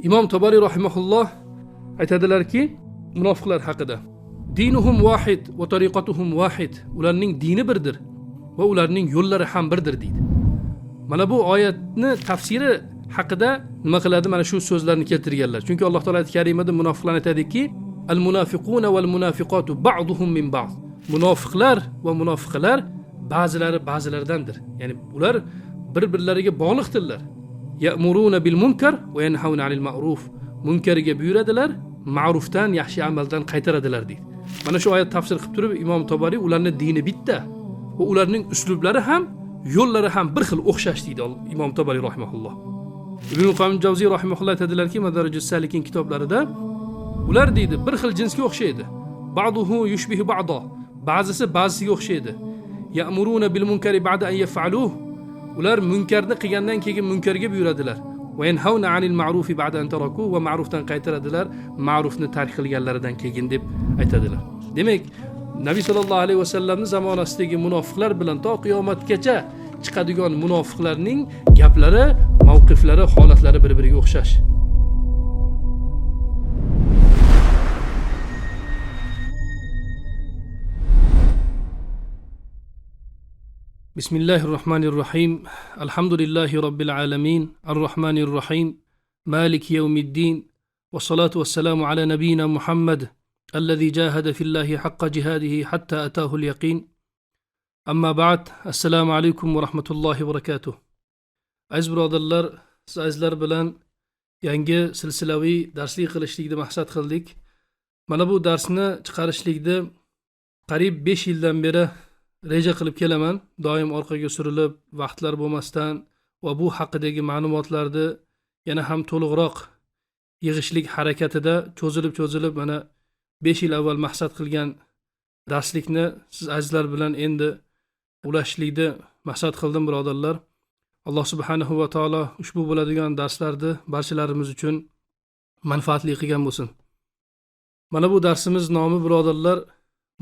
Imom Tabariy rahimahulloh aytadilarki, munofiqlar haqida: dinuhum vahid va tariqatuhum vahid. Ularning dini birdir va ularning yo'llari ham birdir deydi. Mana bu oyatni tafsiri haqida nima qiladi? Mana shu so'zlarni keltirganlar. Chunki Alloh taolo ayat karimada munofiqlarni aytadiki, al munafiquna wal munafiqatu ba'duhum min ba'd. Munofiqlar va munofiqalar ba'zilari ba'zilaridandir. Ya'ni ular bir-birlariga bog'liqdirlar. Ya'muruna bil munkar va yanhauna 'anil ma'ruf. Munkarga buyuradilar, ma'rufdan, yaxshi amaldan qaytaradilar deydi. Mana shu oyat tafsir qilib turib Imom Tabariy ularning dini bitta va ularning uslublari ham, yo'llari ham bir xil o'xshash deydi Imom Tabariy rahimahulloh. Ibn Qayyim Javziy rahimahulloh aytadilarki, Madarijus Salikin kitoblarida ular deydi bir xil jinsga o'xshaydi. Ba'duhu yushbihu ba'da. Ba'zisi ba'zisiga o'xshaydi. Ya'muruna bil munkari ba'da an yaf'aluhu. Ular munkarni qilgandan keyin munkarga buyuradilar. Va yanhauna 'anil ma'rufi ba'da an taraku, va ma'rufdan qaytaradilar, ma'rufni tark qilganlaridan keyin deb aytadilar. Demak, Nabiy sallallohu alayhi vasallamning zamonasidagi munofiqlar bilan to qiyomatgacha chiqadigan munofiqlarning gaplari, mavqiflari, holatlari bir-biriga o'xshash. Bismillahirrohmanirrohim. Alhamdulillahi robbil alamin. Arrohmanirrohim. Maliki yawmiddin. Vassalatu vassalamu ala nabiyyina Muhammad allazi jahada fillahi haqqa jihadihi hatta atahul yaqin. Amma ba'd. Assalomu alaykum va rahmatullohi va barakatuh. Aziz birodarlar, siz azizlar bilan yangi silsilaviy darslik qilishlikni maqsad qildik. Mana bu darsni chiqarishlikni qariyb 5 yildan beri reja qilib kelaman. Doim orqaga surilib, vaqtlar bo'lmasdan va bu haqidagi ma'lumotlarni yana ham to'liqroq yig'ishlik harakatida cho'zilib mana 5 yil avval maqsad qilgan darslikni siz azizlar bilan endi ulashishlikni maqsad qildim birodarlar. Alloh subhanahu va taolo ushbu bo'ladigan darslarni barchalarimiz uchun manfaatli qilgan bo'lsin. Mana bu darsimiz nomi birodarlar,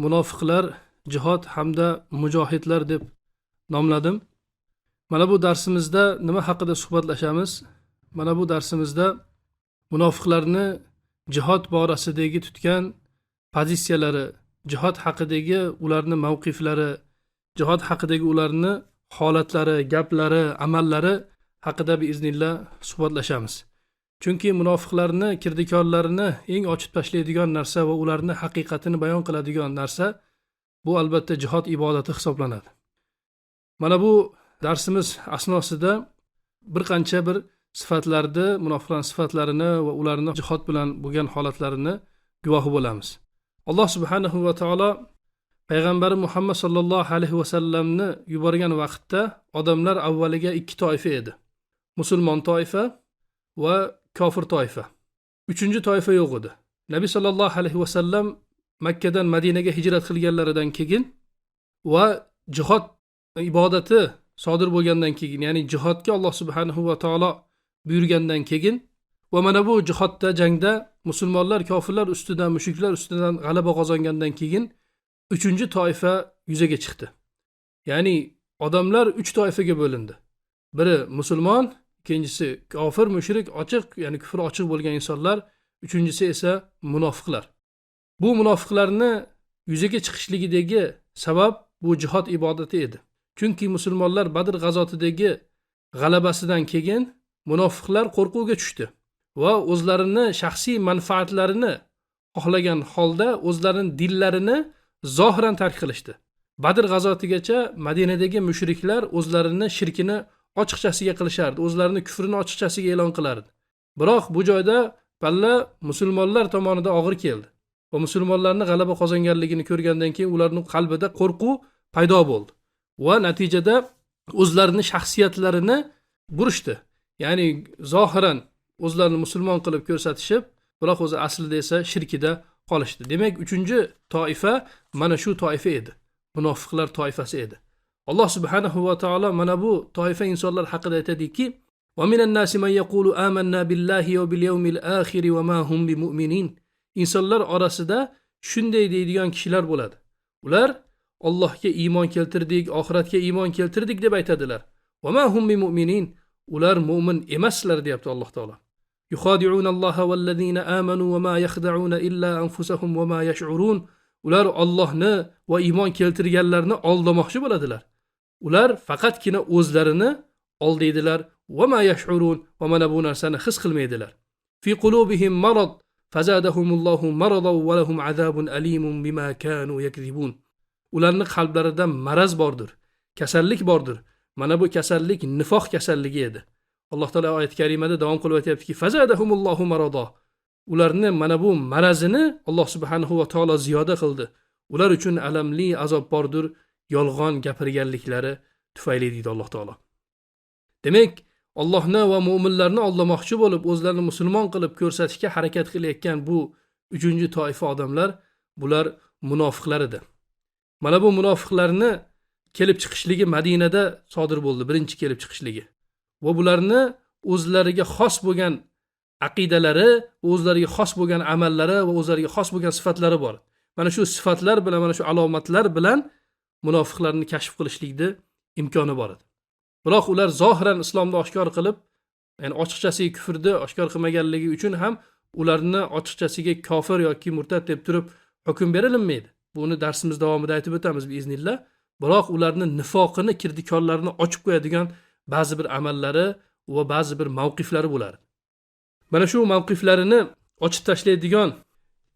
munofiqlar, jihod hamda mujohidlar deb nomladim. Mana bu darsimizda nima haqida suhbatlashamiz? Mana bu darsimizda munofiqlarni jihod borasidagi tutgan pozitsiyalari, jihod haqidagi ularning mavqiflari, jihod haqidagi ularni holatlari, gaplari, amallari haqida biiznillah suhbatlashamiz. Chunki munofiqlarni kirdikorlarini eng ochib tashlaydigan narsa va ularni haqiqatini bayon qiladigan narsa bu albatta jihod ibodati hisoblanadi. Mana bu darsimiz asnosida bir qancha bir sifatlarni, munofiqlar sifatlarini va ularni jihod bilan bo'lgan holatlarini guvohi bo'lamiz. Alloh subhanahu va taolo payg'ambari Muhammad sallallohu alayhi va sallamni yuborgan vaqtda odamlar avvaliga ikki toifa edi. Musulmon toifa va kofir toifa. Uchinchi toifa yo'q edi. Nabiy sallallohu alayhi va sallam Makka dan Madinaga hijrat qilganlaridan keyin va jihod ibodati sodir bo'lgandan keyin, ya'ni jihodga Alloh subhanahu va taolo buyurgandan keyin va mana bu jihodda, jangda musulmonlar kofirlar ustidan, mushriklar ustidan g'alaba qozongandan keyin uchinchi toifa yuzaga chiqdi. Ya'ni odamlar 3 toifaga bo'lindi. Biri musulmon, ikkinchisi kofir, mushrik, ochiq, ya'ni kufr ochiq bo'lgan insonlar, uchinchisi esa munofiqlar. Bu munofiqlarni yuzaga chiqishligidagi sabab bu jihod ibodati edi. Chunki musulmonlar Badr g'azotidagi g'alabasidan keyin munofiqlar qo'rquvga tushdi va o'zlarini shaxsiy manfaatlarini xohlagan holda o'zlarining dinlarini zohiran tark qilishdi. Badr g'azotigacha Madinadagi mushriklar o'zlarini shirkini ochiqchasiga qilishardi, o'zlarini kufrini ochiqchasiga e'lon qilardi. Biroq bu joyda palla musulmonlar tomonida og'ir keldi. Va musulmonlarning g'alaba qozonganligini ko'rgandan keyin ularning qalbida qo'rquv paydo bo'ldi va natijada o'zlarining shaxsiyatlarini burishdi. Ya'ni zohiran o'zlarini musulmon qilib ko'rsatishib, biroq o'zi aslida esa shirkida qolishdi. Demak, uchinchi toifa mana shu toifa edi. Munofiqlar toifasi edi. Alloh subhanahu va taolo mana bu toifa insonlar haqida aytadiki: "Va minan nasi man yaqulu amanna billahi va bil yawmil akhir va ma hum bimu'minin." Insonlar orasida shunday deydigan kishilar bo'ladi. Ular Allohga iymon keltirdik, oxiratga iymon keltirdik deb aytadilar. Va ma hum bimu'minin. Ular mu'min emaslar deyapti Alloh taolo. Yukhadi'una Alloha vallazina amanu va ma yakhda'una illa anfusahum va ma yash'urun. Ular Allohni va iymon keltirganlarni aldamoqchi bo'ladilar. Ular faqatgina o'zlarini aldaydilar va ma yash'urun, va mana bu narsani his qilmaydilar. Fi qulubihim marad fazadahumullohu maradan va lahum azabun alimun bima kanu yakzibun. Ularning qalblarida maraz bordir, kasallik bordir. Mana bu kasallik nifoq kasalligi edi. Alloh taolo oyat karimada davom qilib aytayaptiki, fazadahumullohu marada. Ularni mana bu marazini Alloh subhanahu va taolo ziyoda qildi. Ular uchun alamli azob bordir, yolg'on gapirganliklari tufayli deydi Alloh taolo. Demak, Allohni va mu'minlarni aldamoqchi bo'lib, o'zlarini musulmon qilib ko'rsatishga harakat qilayotgan bu uchinchi toifa odamlar, bular munofiqlar edi. Mana bu munofiqlarni kelib chiqishligi Madinada sodir bo'ldi, birinchi kelib chiqishligi. Va bularni o'zlariga xos bo'lgan aqidalari, o'zlariga xos bo'lgan amallari va o'zlariga xos bo'lgan sifatlari bor. Mana shu sifatlar bilan, mana shu alomatlar bilan munofiqlarni kashf qilishlikni imkoni bor edi. Biroq ular zohiran islomni oshkor qilib, ya'ni ochiqchasiga kufrni oshkor qilmaganligi uchun ham ularni ochiqchasiga kofir yoki murtad deb turib hukm berilmaydi. Buni darsimiz davomida aytib o'tamiz biiznillah. Biroq ularni nifoqini, kirdikorlarini ochib qo'yadigan ba'zi bir amallari va ba'zi bir mavqiflari bo'ladi. Mana shu mavqiflarini ochib tashlaydigan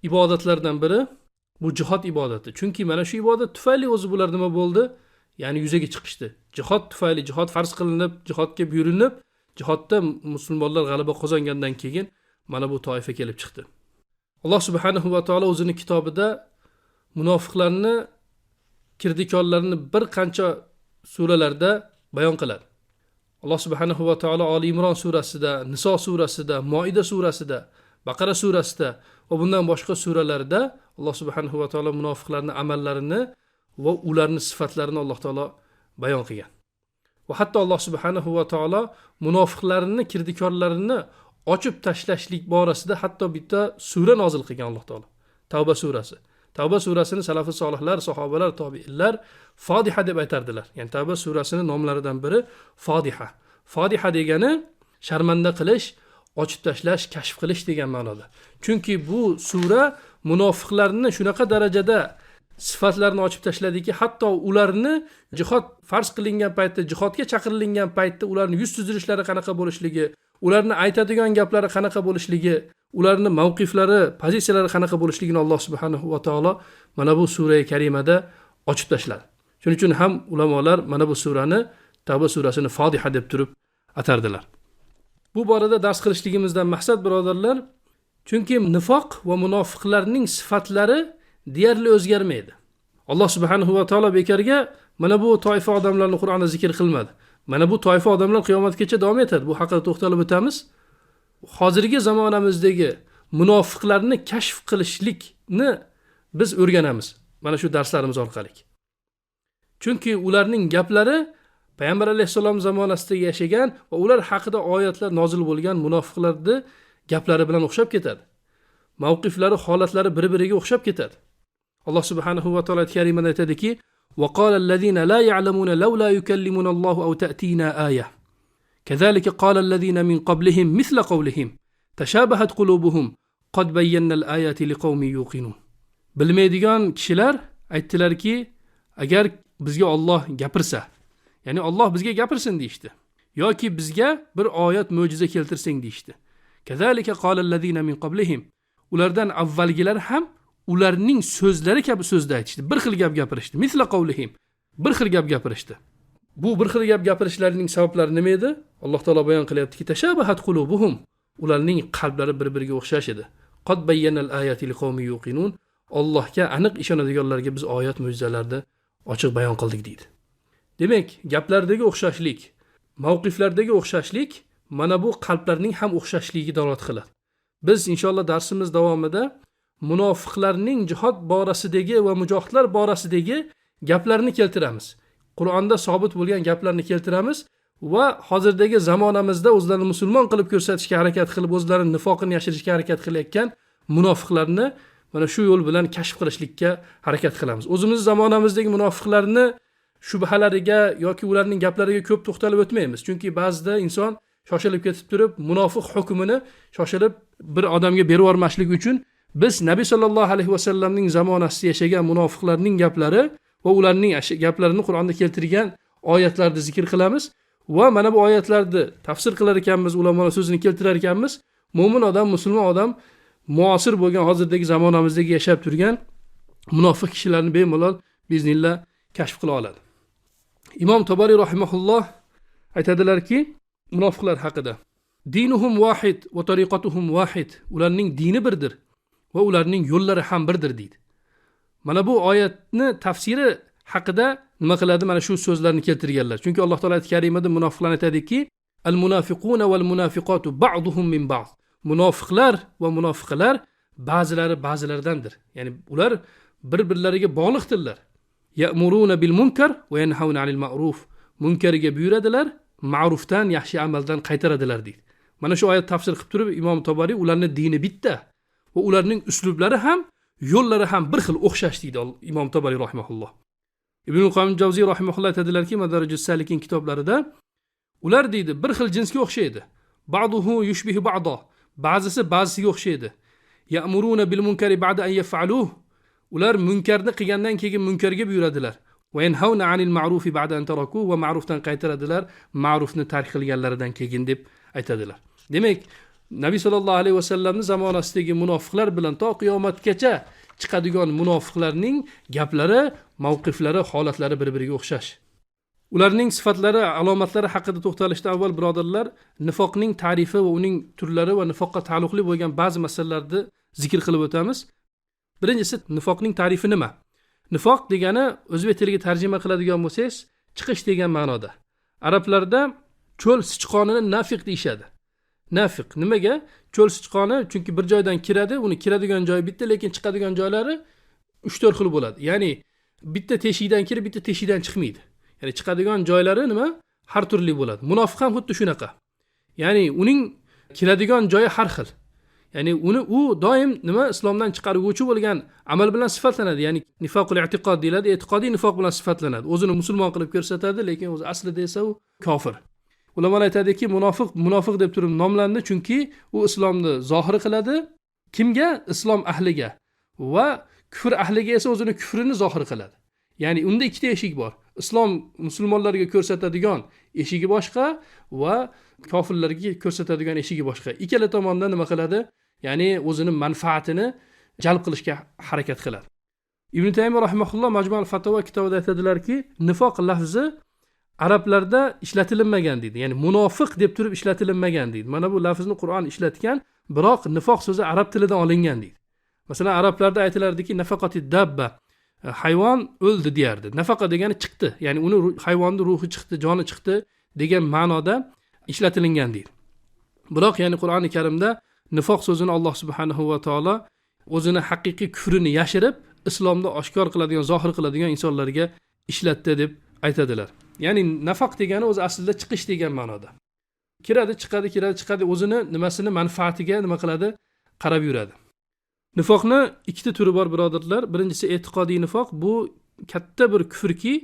ibodatlardan biri bu jihod ibodati. Chunki mana shu ibodat tufayli o'zi bular nima bo'ldi? Ya'ni yuzaga chiqishdi. Jihod tufayli jihod farz qilinib, jihodga buyurilib, jihodda musulmonlar g'alaba qozongandan keyin mana bu toifa kelib chiqdi. Alloh subhanahu va taolo o'zining kitobida munofiqlarni kirdikorlarini bir qancha suralarda bayon qiladi. Alloh subhanahu va taolo Oli Imron surasida, Niso surasida, Moida surasida, Baqara surasida va bundan boshqa suralarda Alloh subhanahu va taolo munofiqlarning amallarini va ularning sifatlarini Alloh taolo bayon qilgan. Va hatto Alloh subhanahu va taolo munofiqlarni kirdikorlarini ochib tashlashlik borasida hatto bitta sura nozil qilgan Alloh taolo. Tavba surasi. Tavba surasini salafi solihlar, sahobalar, tobiinlar Fodiha deb aytardilar. Ya'ni Tavba surasining nomlaridan biri Fodiha. Fodiha degani sharmanda qilish, ochib tashlash, kashf qilish degan ma'noda. Chunki bu sura munofiqlarni shunaqa darajada sifatlarini ochib tashladiki, hatto ularni jihod farz qilingan paytda, jihodga chaqirilgan paytda ularni yuz tuzilishlari qanaqa bo'lishligi, ularni aytadigan gaplari qanaqa bo'lishligi, ularni mavqiflari, pozitsiyalari qanaqa bo'lishligini Alloh subhanahu va taolo mana bu sura karimada ochib tashladi. Shuning uchun ham ulamolar mana bu surani Tavba surasini Fodiha deb turib atardilar. Bu borada dars qilishligimizdan maqsad birodarlar, chunki nifoq va munofiqlarning sifatlari deyarli o'zgarmaydi. Alloh subhanahu va taolo bekorga mana bu toifa odamlarni Qur'onda zikr qilmadi. Mana bu toifa odamlar qiyomatgacha davom etadi. Bu haqida to'xtalib o'tamiz. Hozirgi zamonamizdagi munofiqlarni kashf qilishlikni biz o'rganamiz mana shu darslarimiz orqali. Chunki ularning gaplari Payg'ambar alayhissalom zamonasida yashagan va ular haqida oyatlar nozil bo'lgan munofiqlarning gaplari bilan o'xshab ketadi. Mavqiflari, holatlari bir-biriga o'xshab ketadi. Alloh subhanahu va taolo karimada aytadiki: "Va qala allazina la ya'lamuna laula yukallimuna Allohu aw ta'tina aya. Kazalika qala allazina min qablihim misla qawlihim. Tashabahat qulubuhum. Qad bayyana al-ayati liqawmin yuqinun." Bilmaydigan kishilar aytdilarki, agar bizga Alloh gapirsa, ya'ni Alloh bizga gapirsin deyishdi, yoki bizga bir oyat mo'jiza keltirsang deyishdi. Kazalika qala allazina min qablihim. Ulardan avvalgilar ham ularning so'zlari kabi so'zda aytishdi. Bir xil gap gapirishdi. Misla qawlihim. Bir xil gap gapirishdi. Bu bir xil gap gapirishlarining sabablari nima edi? Alloh taolo bayon qilyaptiki, tashabahat qulubuhum. Ularning qalblari bir-biriga o'xshash edi. Qad bayyanal ayati liqawmin yuqinun. Allohga aniq ishonadiganlarga biz oyat mo'jizalarni ochiq bayon qildik deydi. Demak, gaplardagi o'xshashlik, mavqiflardagi o'xshashlik mana bu qalblarning ham o'xshashligiga dalolat qiladi. Biz inshaalloh darsimiz davomida munofiqlarning jihod borasidagi va mujohidlar borasidagi gaplarni keltiramiz. Qur'onda sobit bo'lgan gaplarni keltiramiz va hozirdagi zamonamizda o'zlarini musulmon qilib ko'rsatishga harakat qilib, o'zlarini nifoqini yashirishga harakat qilayotgan munofiqlarni mana shu yo'l bilan kashf qilishlikka harakat qilamiz. O'zimiz zamonamizdagi munofiqlarni shubhalariga yoki ularning gaplariga ko'p to'xtalib o'tmaymiz. Chunki ba'zida inson Shoshilib ketib turib munofiq hukmini shoshilib bir odamga berib yubormaslik uchun biz Nabiy sallallohu alayhi vasallamning zamonasida yashagan munofiqlarning gaplari va ularning gaplarini Qur'onda keltirgan oyatlarni zikr qilamiz va mana bu oyatlarni tafsir qilar ekanmiz, ulamolar so'zini keltirar ekanmiz, mo'min odam, musulmon odam muosir bo'lgan hozirdagi zamonamizdagi yashab turgan munofiq kishilarni bemalol biznillah kashf qila oladi. Imom Tabariy rahimahulloh aytadilarki, munofiqlar haqida: dinuhum vahid va tariqatuhum vahid. Ularning dini birdir va ularning yo'llari ham birdir deydi. Mana bu oyatni tafsiri haqida nima qiladi? Mana shu so'zlarni keltirganlar. Chunki Alloh taolo ayat karimada munofiqlarni aytadiki: al munafiquna wal munafiqatu ba'duhum min ba'd. Munofiqlar va munofiqalar ba'zilari ba'zilaridandir. Ya'ni ular bir-birlariga bog'liqdirlar. Ya'muruna bil munkar va yanhauna 'anil ma'ruf. Munkarga buyuradilar, ma'rufdan, yaxshi amaldan qaytaradilar deydi. Mana shu oyat tafsir qilib turib Imom Tabariy ularning dini bitta va ularning uslublari ham, yo'llari ham bir xil o'xshash deydi Imom Tabariy rahimahulloh. Ibn Qayyim Javziy rahimahulloh aytadilarki, Madarijus Salikin kitoblarida ular deydi bir xil jinsga o'xshaydi. Ba'duhu yushbihu ba'da. Ba'zisi ba'zisiga o'xshaydi. Ya'muruna bil munkari ba'da an yaf'aluhu. Ular munkarni qilgandan keyin munkarga buyuradilar. Va yanhauna 'anil ma'rufi ba'da an taraku, va ma'rufdan qaytaradilar, ma'rufni tark qilganlaridan keyin deb aytadilar. Demak, Nabiy sallallohu alayhi vasallamning zamonasidagi munofiqlar bilan to qiyomatgacha chiqadigan munofiqlarning gaplari, mavqiflari, holatlari bir-biriga o'xshash. Ularning sifatlari, alomatlari haqida to'xtalishdan avval birodarlar, nifoqning ta'rifi va uning turlari va nifoqqa taalluqli bo'lgan ba'zi masalalarni zikr qilib o'tamiz. Birinchisi, nifoqning ta'rifi nima? Nifoq degani o'zbek tiliga tarjima qiladigan bo'lsangiz, chiqish degan ma'noda. Arablarda cho'l sichqonini nafiq deyishadi. Nafiq nimaga? Cho'l sichqoni chunki bir joydan kiradi, uni kiradigan joyi bitta, lekin chiqadigan joylari 3-4 xil bo'ladi. Ya'ni bitta teshikdan kirib, bitta teshikdan chiqmaydi. Ya'ni chiqadigan joylari nima? Har turli bo'ladi. Munofiq ham xuddi shunaqa. Ya'ni uning kiradigan joyi har xil. Ya'ni uni u doim nima islomdan chiqaruvchi bo'lgan amal bilan sifatlanadi. Ya'ni nifoqul i'tiqod deyiladi, e'tiqodiy nifoq bilan sifatlanadi. O'zini musulmon qilib ko'rsatadi, lekin o'zi aslida esa u kofir. Ulamolar aytadiki, munofiq munofiq deb turib nomlandi, chunki u islomni zohir qiladi. Kimga? Islom ahliga va kufr ahliga esa o'zini kufrini zohir qiladi. Ya'ni unda ikkita eshik bor. Islom musulmonlarga ko'rsatadigan eshigi boshqa va kofirlarga ko'rsatadigan eshigi boshqa. Ikkala tomondan nima qiladi? Ya'ni o'zini manfaatini jalb qilishga harakat qiladi. Ibn Taymiya rahimahulloh Majmu'al Fatavo kitobida aytadilarki, nifoq lafzi arablarda ishlatilinmagan deydi. Ya'ni munofiq deb turib ishlatilinmagan deydi. Mana bu lafzni Qur'on ishlatgan, biroq nifoq so'zi arab tilidan olingan deydi. Masalan, arablarda aytilardiki, nafaqati dabba, hayvon o'ldi deyardi. Nafaqa degani chiqdi, ya'ni uni hayvonning ruhi chiqdi, joni chiqdi degan ma'noda ishlatilingan deydi. Biroq ya'ni Qur'oni Karimda nifoq so'zini Alloh subhanahu va taolo o'zini haqiqiy kufrini yashirib, islomda oshkor qiladigan, zohir qiladigan insonlarga ishlatdi deb aytadilar. Ya'ni nafaq degani o'zi aslida chiqish degan ma'noda. Kiradi, chiqadi, kiradi, chiqadi, o'zini nimasini manfaatiga nima qiladi? Qarab yuradi. Nifoqni ikkita turi bor birodarlar. Birinchisi e'tiqodiy nifoq. Bu katta bir kufrki,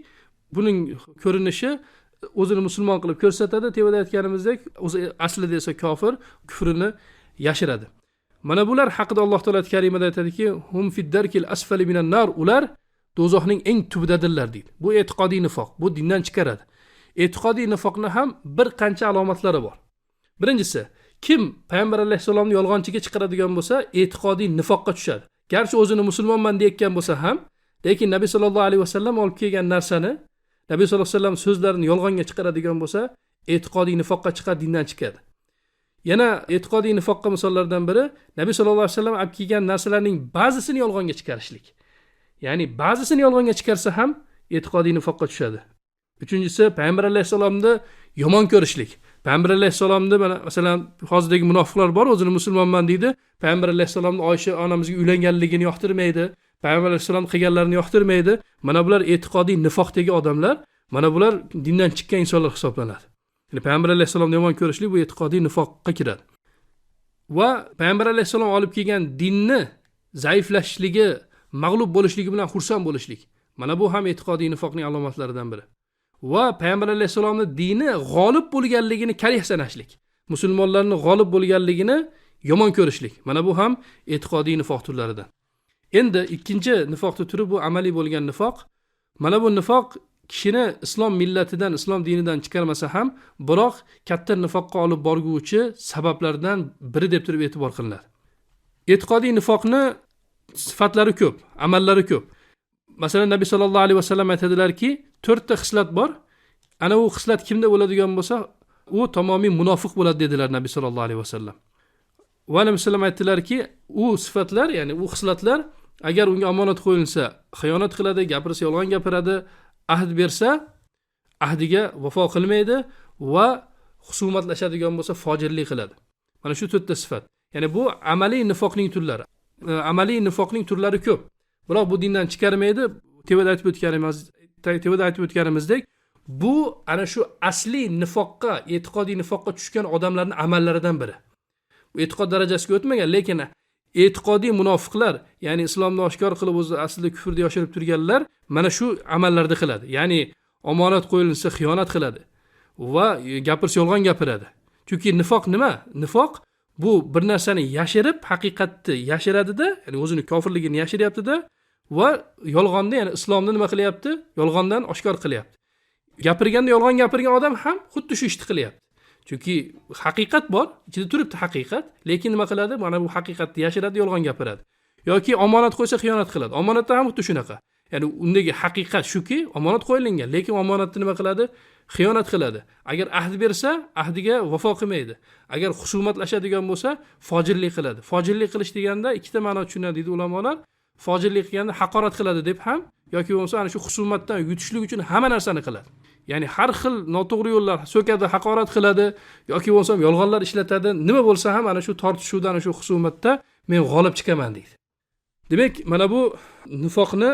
buning ko'rinishi o'zini musulmon qilib ko'rsatadi. Tepada aytganimizdek, o'zi aslida esa kofir, kufrini yashiradi. Mana bular haqida Alloh taolo karimada aytadiki, hum fid-darkil asfali minan nar, ular do'zaxning eng tubidadirlar deydi. Bu e'tiqodiy nifoq, bu dindan chiqaradi. E'tiqodiy nifoqni ham bir qancha alomatlari bor. Birinchisi, kim payg'ambar alayhissalomni yolg'onchiga chiqaradigan bo'lsa, e'tiqodiy nifoqqa tushadi. Garchi o'zini musulmonman deyotgan bo'lsa ham, lekin Nabiy sallallohu alayhi vasallam olib kelgan narsani, Nabiy sallallohu alayhi vasallam so'zlarini yolg'onga chiqaradigan bo'lsa, e'tiqodiy nifoqqa chiqadi, dindan chiqadi. Yana e'tiqodiy nifoqqa misollardan biri, Nabiy sallallohu alayhi vasallam olib kelgan narsalarning ba'zisini yolg'onga chiqarishlik. Ya'ni ba'zisini yolg'onga chiqarsa ham e'tiqodiy nifoqqa tushadi. Uchinchisi, payg'ambar alayhissalomni yomon ko'rishlik. Payg'ambar alayhissalomni mana masalan hozirdagi munofiqlar bor, o'zini musulmonman deydi, payg'ambar alayhissalomni Oysha onamizga uylanganligini yoqtirmaydi, payg'ambar alayhissalom qilganlarini yoqtirmaydi. Mana bular e'tiqodiy nifoqdagi odamlar, mana bular dindan chiqqan insonlar hisoblanadi. Ya'ni payg'ambar alayhissalomni yomon ko'rishlik bu e'tiqodiy nifoqqa kiradi. Va payg'ambar alayhissalom olib kelgan dinni zaiflashishligi, mag'lub bo'lishligi bilan xursand bo'lishlik. Mana bu ham e'tiqodiy nifoqning alomatlaridan biri. Va payg'ambar alayhissalomning dini g'olib bo'lganligini karih sanashlik. Musulmonlarni g'olib bo'lganligini yomon ko'rishlik. Mana bu ham e'tiqodiy nifoq turlaridan. Endi ikkinchi nifoqning turi bu amaliy bo'lgan nifoq. Mana bu nifoq kishini islom millatidan, islom dinidan chiqarmasa ham, biroq katta nifoqqa olib borguvchi sabablardan biri deb turib e'tibor qilinadi. E'tiqodiy nifoqni sifatlari ko'p, amallari ko'p. Masalan, Nabiy sallallohu alayhi vasallam aytadilarki, 4 ta xislat bor. Ana u xislat kimda bo'ladigan bo'lsa, u tamomiy munofiq bo'ladi dedilar Nabiy sallallohu alayhi vasallam. Va Nabiy sallam aytdilarki, u sifatlar, ya'ni u xislatlar agar unga omonat qo'yilsa, xiyonat qiladi, gapirsa yolg'on gapiradi, ahd bersa ahdiga vafo qilmaydi va husumatlashadigan bo'lsa fojirlik qiladi. Mana shu 4 ta sifat. Ya'ni bu amaliy nifoqning turlari. Amaliy nifoqning turlari ko'p. Biroq bu dindan chiqarmaydi. Tevada aytib o'tganimizdek, bu ana shu asli nifoqqa, e'tiqodiy nifoqqa tushgan odamlarning amallaridan biri. Bu e'tiqod darajasiga o'tmagan, lekin e'tiqodiy munofiqlar, ya'ni islomni oshkor qilib o'zi aslida kufrda yoshirib turganlar mana shu amallarni qiladi. Ya'ni omonat qo'yilsa xiyonat qiladi va gapirsa yolg'on gapiradi. Chunki nifoq nima? Nifoq bu bir narsani yashirib, haqiqatni yashiradida, ya'ni o'zini kofirligini yashiryapti-da va yolg'onni, ya'ni islomni nima qilyapti? Yolg'ondan oshkor qilyapti. Gapirganda yolg'on gapirgan odam ham xuddi shu ishni qilyapti. Chunki haqiqat bor, ichida turibdi haqiqat, lekin nima qiladi? Mana bu haqiqatni yashiradi, yolg'on gapiradi. Yoki omonat qo'ysa xiyonat qiladi. Omonatda ham xuddi shunaqa. Ya'ni undagi haqiqat shuki, omonat qo'yilgan, lekin omonatni nima qiladi? Xiyonat qiladi. Agar ahd bersa, ahdiga vafo qilmaydi. Agar husumatlashadigan bo'lsa, fojirlik qiladi. Fojirlik qilish deganda ikkita ma'no tushunadi deydi ulamolar. Fojirlik qilganda haqorat qiladi deb ham, yoki bo'lmasa ana shu husumatdan yutishlik uchun hamma narsani qiladi. Ya'ni har xil noto'g'ri yo'llar so'kadi, haqorat qiladi yoki bo'lmasa yolg'onlar ishlatadi. Nima bo'lsa ham ana shu tortishuvda, ana shu husumatda men g'olib chiqaman deydi. Demak, mana bu nifoqni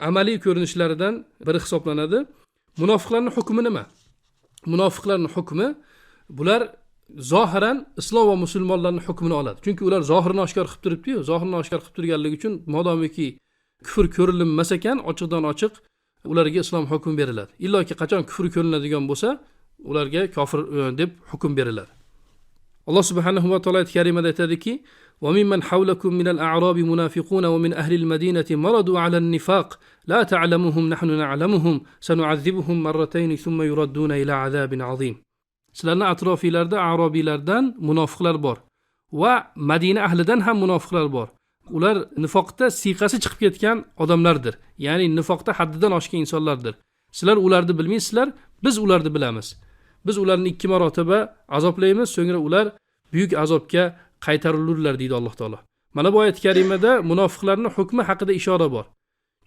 amaliy ko'rinishlaridan biri hisoblanadi. Munofiqlarning hukmi nima? Munofiqlarning hukmi, bular zohiran islom va musulmonlarning hukmini oladi. Chunki ular zohirini oshkor qilib turibdi-yu, zohirini oshkor qilib turganligi uchun modomiki kufr ko'rilmas ekan, ochiqdan ochiq ularga islom hukmi beriladi. Illoki qachon kufr ko'rinadigan bo'lsa, ularga kofir deb hukm beriladi. Alloh subhanahu va taolo ayat karimada aytadiki: "Va mimman hawlakum minal a'robi munafiquna va min ahli al-madinati maradu 'ala an-nifaq la ta'lamuhum nahnu na'lamuhum sanu'azzibuhum marratayn thumma yuradduna ila 'azabin 'azim." Sizlarning atrofingizda a'robiylardan munofiqlar bor va Madina ahlidan ham munofiqlar bor. Ular nifoqda siyqasi chiqib ketgan odamlardir. Ya'ni nifoqda haddidan oshgan insonlardir. Sizlar ularni bilmaysizlar, biz ularni bilamiz. Biz ularni 2 marotaba azoblaymiz, so'ngra ular buyuk azobga qaytarilurlar deydi Alloh taolo. Mana bu oyat karimada munofiqlarning hukmi haqida ishora bor.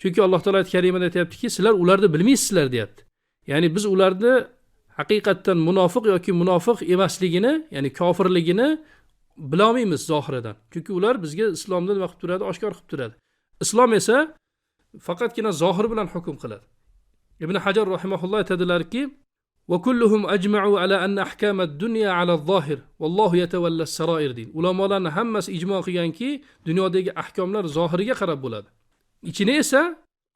Chunki Alloh taolo oyat karimada aytayaptiki, sizlar ularni bilmaysizlar deyapti. Ya'ni biz ularni haqiqatdan munofiq yoki munofiq emasligini, ya'ni kofirligini bila olmaymiz zohiridan. Chunki ular bizga islomni nima qilib turadi, oshkor qilib turadi. Islom esa faqatgina zohir bilan hukm qiladi. Ibn Hajar rahimahulloh aytadilarki: "Va kulluhum ajma'u ala anna ahkam ad-dunya 'ala adh-zohir, vallohu yatawalla as-sarair" deydi. Ulamolarning hammasi ijmo qilganki, dunyodagi ahkomlar zohiriga qarab bo'ladi. Ichini esa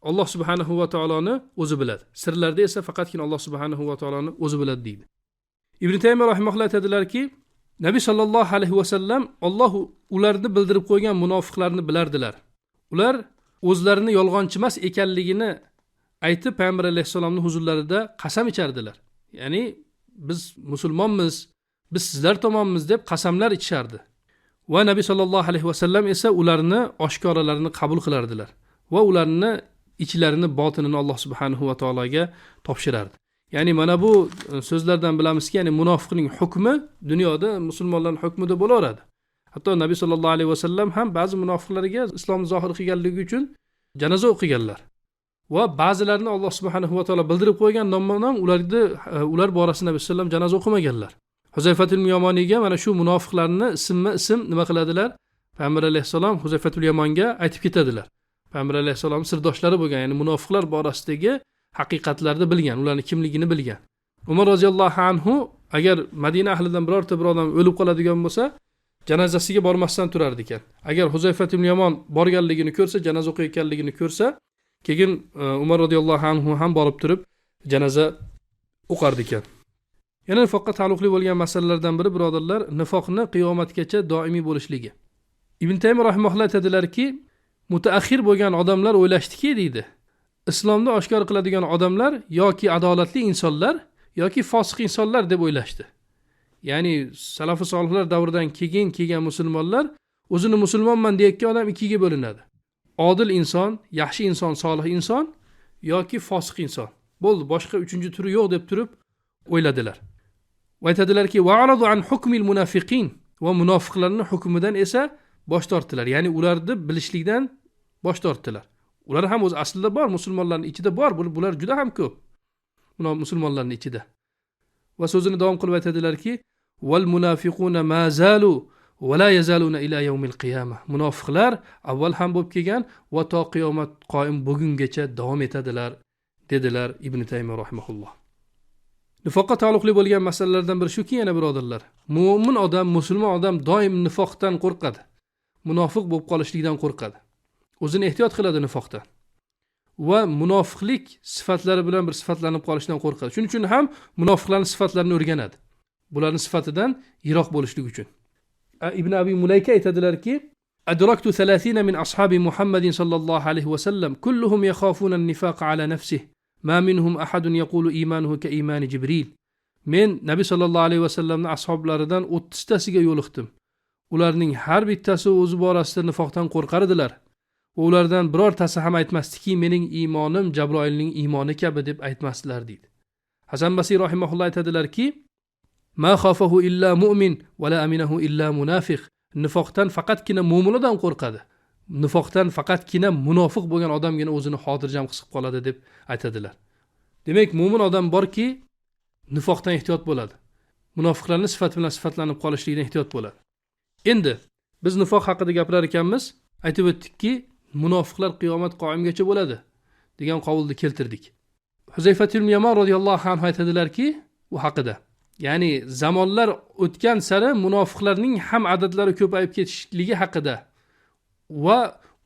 Alloh subhanahu va taoloni o'zi biladi. Sirlarda esa faqatgina Alloh subhanahu va taoloni o'zi biladi deydi. Ibn Taymiya rahimahulloh aytadilarki, Nabiy sallallohu alayhi vasallam Alloh ularni bildirib qo'ygan munofiqlarni bilardilar. Ular o'zlarini yolg'onchi emas ekanligini aytib Payg'ambar alayhissalomning huzurlarida qasam ichardilar. Ya'ni biz musulmonmiz, biz sizlar tomonmiz deb qasamlar ichishardi. Va Nabiy sallallohu alayhi vasallam esa ularni oshkoralarini qabul qilardilar va ularni ichlarini, botinini Alloh subhanahu va taologa topshirardi. Ya'ni mana bu so'zlardan bilamizki, ya'ni munofiqning hukmi dunyoda musulmonlarning hukmida bo'laveradi. Hatto Nabiy sallallohu alayhi vasallam ham ba'zi munofiqlarga islomni zohir qilganligi uchun janoza o'qiganlar. Va ba'zilarini Alloh subhanahu va taolo bildirib qo'ygan nomma-nom ularni ular borasida Nabiy sallallohu alayhi vasallam janoza o'qimaganlar. Huzayfatul Yamoniyga mana shu munofiqlarni ismma-ism nima qiladilar? Payg'ambar alayhissalom Huzayfatul Yamonga aytib ketadilar. Payg'ambar alayhissalom sirdoshlari bo'lgan, ya'ni munofiqlar borasidagi haqiqatlarni bilgan, ularning kimligini bilgan. Umar roziyallohu anhu agar Madina ahlidan birorta bir odam o'lib qoladigan bo'lsa, janozasiga bormasdan turardi ekan. Agar Huzayfat ibn Yamon borganligini ko'rsa, janoza o'qiyotganligini ko'rsa, keyin Umar roziyallohu anhu ham borib turib janoza o'qardi ekan. Yana nifoqqa taalluqli bo'lgan masalalardan biri, birodarlar, nifoqni qiyomatgacha doimiy bo'lishligi. Ibn Taymiy rahimahulloh aytadilarki, mutaaxir bo'lgan odamlar o'ylashdiki, deydi, islomni oshkor qiladigan odamlar yoki adolatli insonlar yoki fosiq insonlar deb o'ylashdi. Ya'ni salafi solihlar davridan keyin kelgan musulmonlar o'zini musulmonman deyotgan odam ikkiga bo'linadi. Odil inson, yaxshi inson, solih inson yoki fosiq inson. Bo'ldi, boshqa uchinchi turi yo'q deb turib o'yladilar. Va aytadilarki, wa'radu an hukmil munafiqin, va munofiqlarning hukmidan esa bosh tortdilar. Ya'ni ularni bilishlikdan bosh tortdilar. Ular ham o'z aslida bor, musulmonlarning ichida bor, bular juda ham ko'p. Musulmonlarning ichida. Va so'zini davom qilib aytadilarki, wal munafiquna ma zalu va la yazaluna ila yawmil qiyamah. Munofiqlar avval ham bo'lib kelgan va to qiyomat qoim bugungacha davom etadilar, dedilar Ibn Taymiy rahimahulloh. Nifoqqa taalluqli bo'lgan masalalardan biri shuki, yana birodarlar, mo'min odam, musulmon odam doim nifoqdan qo'rqadi. Munofiq bo'lib qolishlikdan qo'rqadi. O'zini ehtiyot qiladi nifoqdan. Va munofiqlik sifatlari bilan bir sifatlanib qolishdan qo'rqadi. Shuning uchun ham munofiqlarning sifatlarini o'rganadi. Bularning sifatidan yiroq bo'lishlik uchun. Ibn Abi Mulayka aytadilarki, adraktu 30 min ashabi Muhammadin sallallohu alayhi va sallam kulluhum yakhafuna an-nifaqa ala nafsihi ma minhum ahadun yaqulu imanuhu ka imani Jibril. Men Nabiy sallallohu alayhi va sallamning ashablaridan 30 tasiga yo'liqdim. Ularning har bittasi o'zi borasida nifoqdan qo'rqar edilar. Va ulardan birortasi ham aytmasdiki, mening iymonim Jabroilning iymoni kabi deb aytmasdilar, deydi. Hasan Basriy rahimahulloh aytadilarki, ma khafahu illa mu'min va la aminahu illa munafiq. Nifoqdan faqatgina mo'min odam qo'rqadi. Nifoqdan faqatgina munofiq bo'lgan odamgina o'zini xotirjam his qilib qoladi deb aytadilar. Demak, mo'min odam borki, nifoqdan ehtiyot bo'ladi. Munofiqlarning sifati bilan sifatlanib qolishligidan ehtiyot bo'ladi. Endi biz nifoq haqida gapirar ekanmiz, aytib o'tdikki, munofiqlar qiyomat qoimgacha bo'ladi degan qovulni keltirdik. Huzayfa ibn Yamon radhiyallohu anhu aytadilarki, u haqida, ya'ni zamonlar o'tgan sari munofiqlarning ham adadlari ko'payib ketishligi haqida va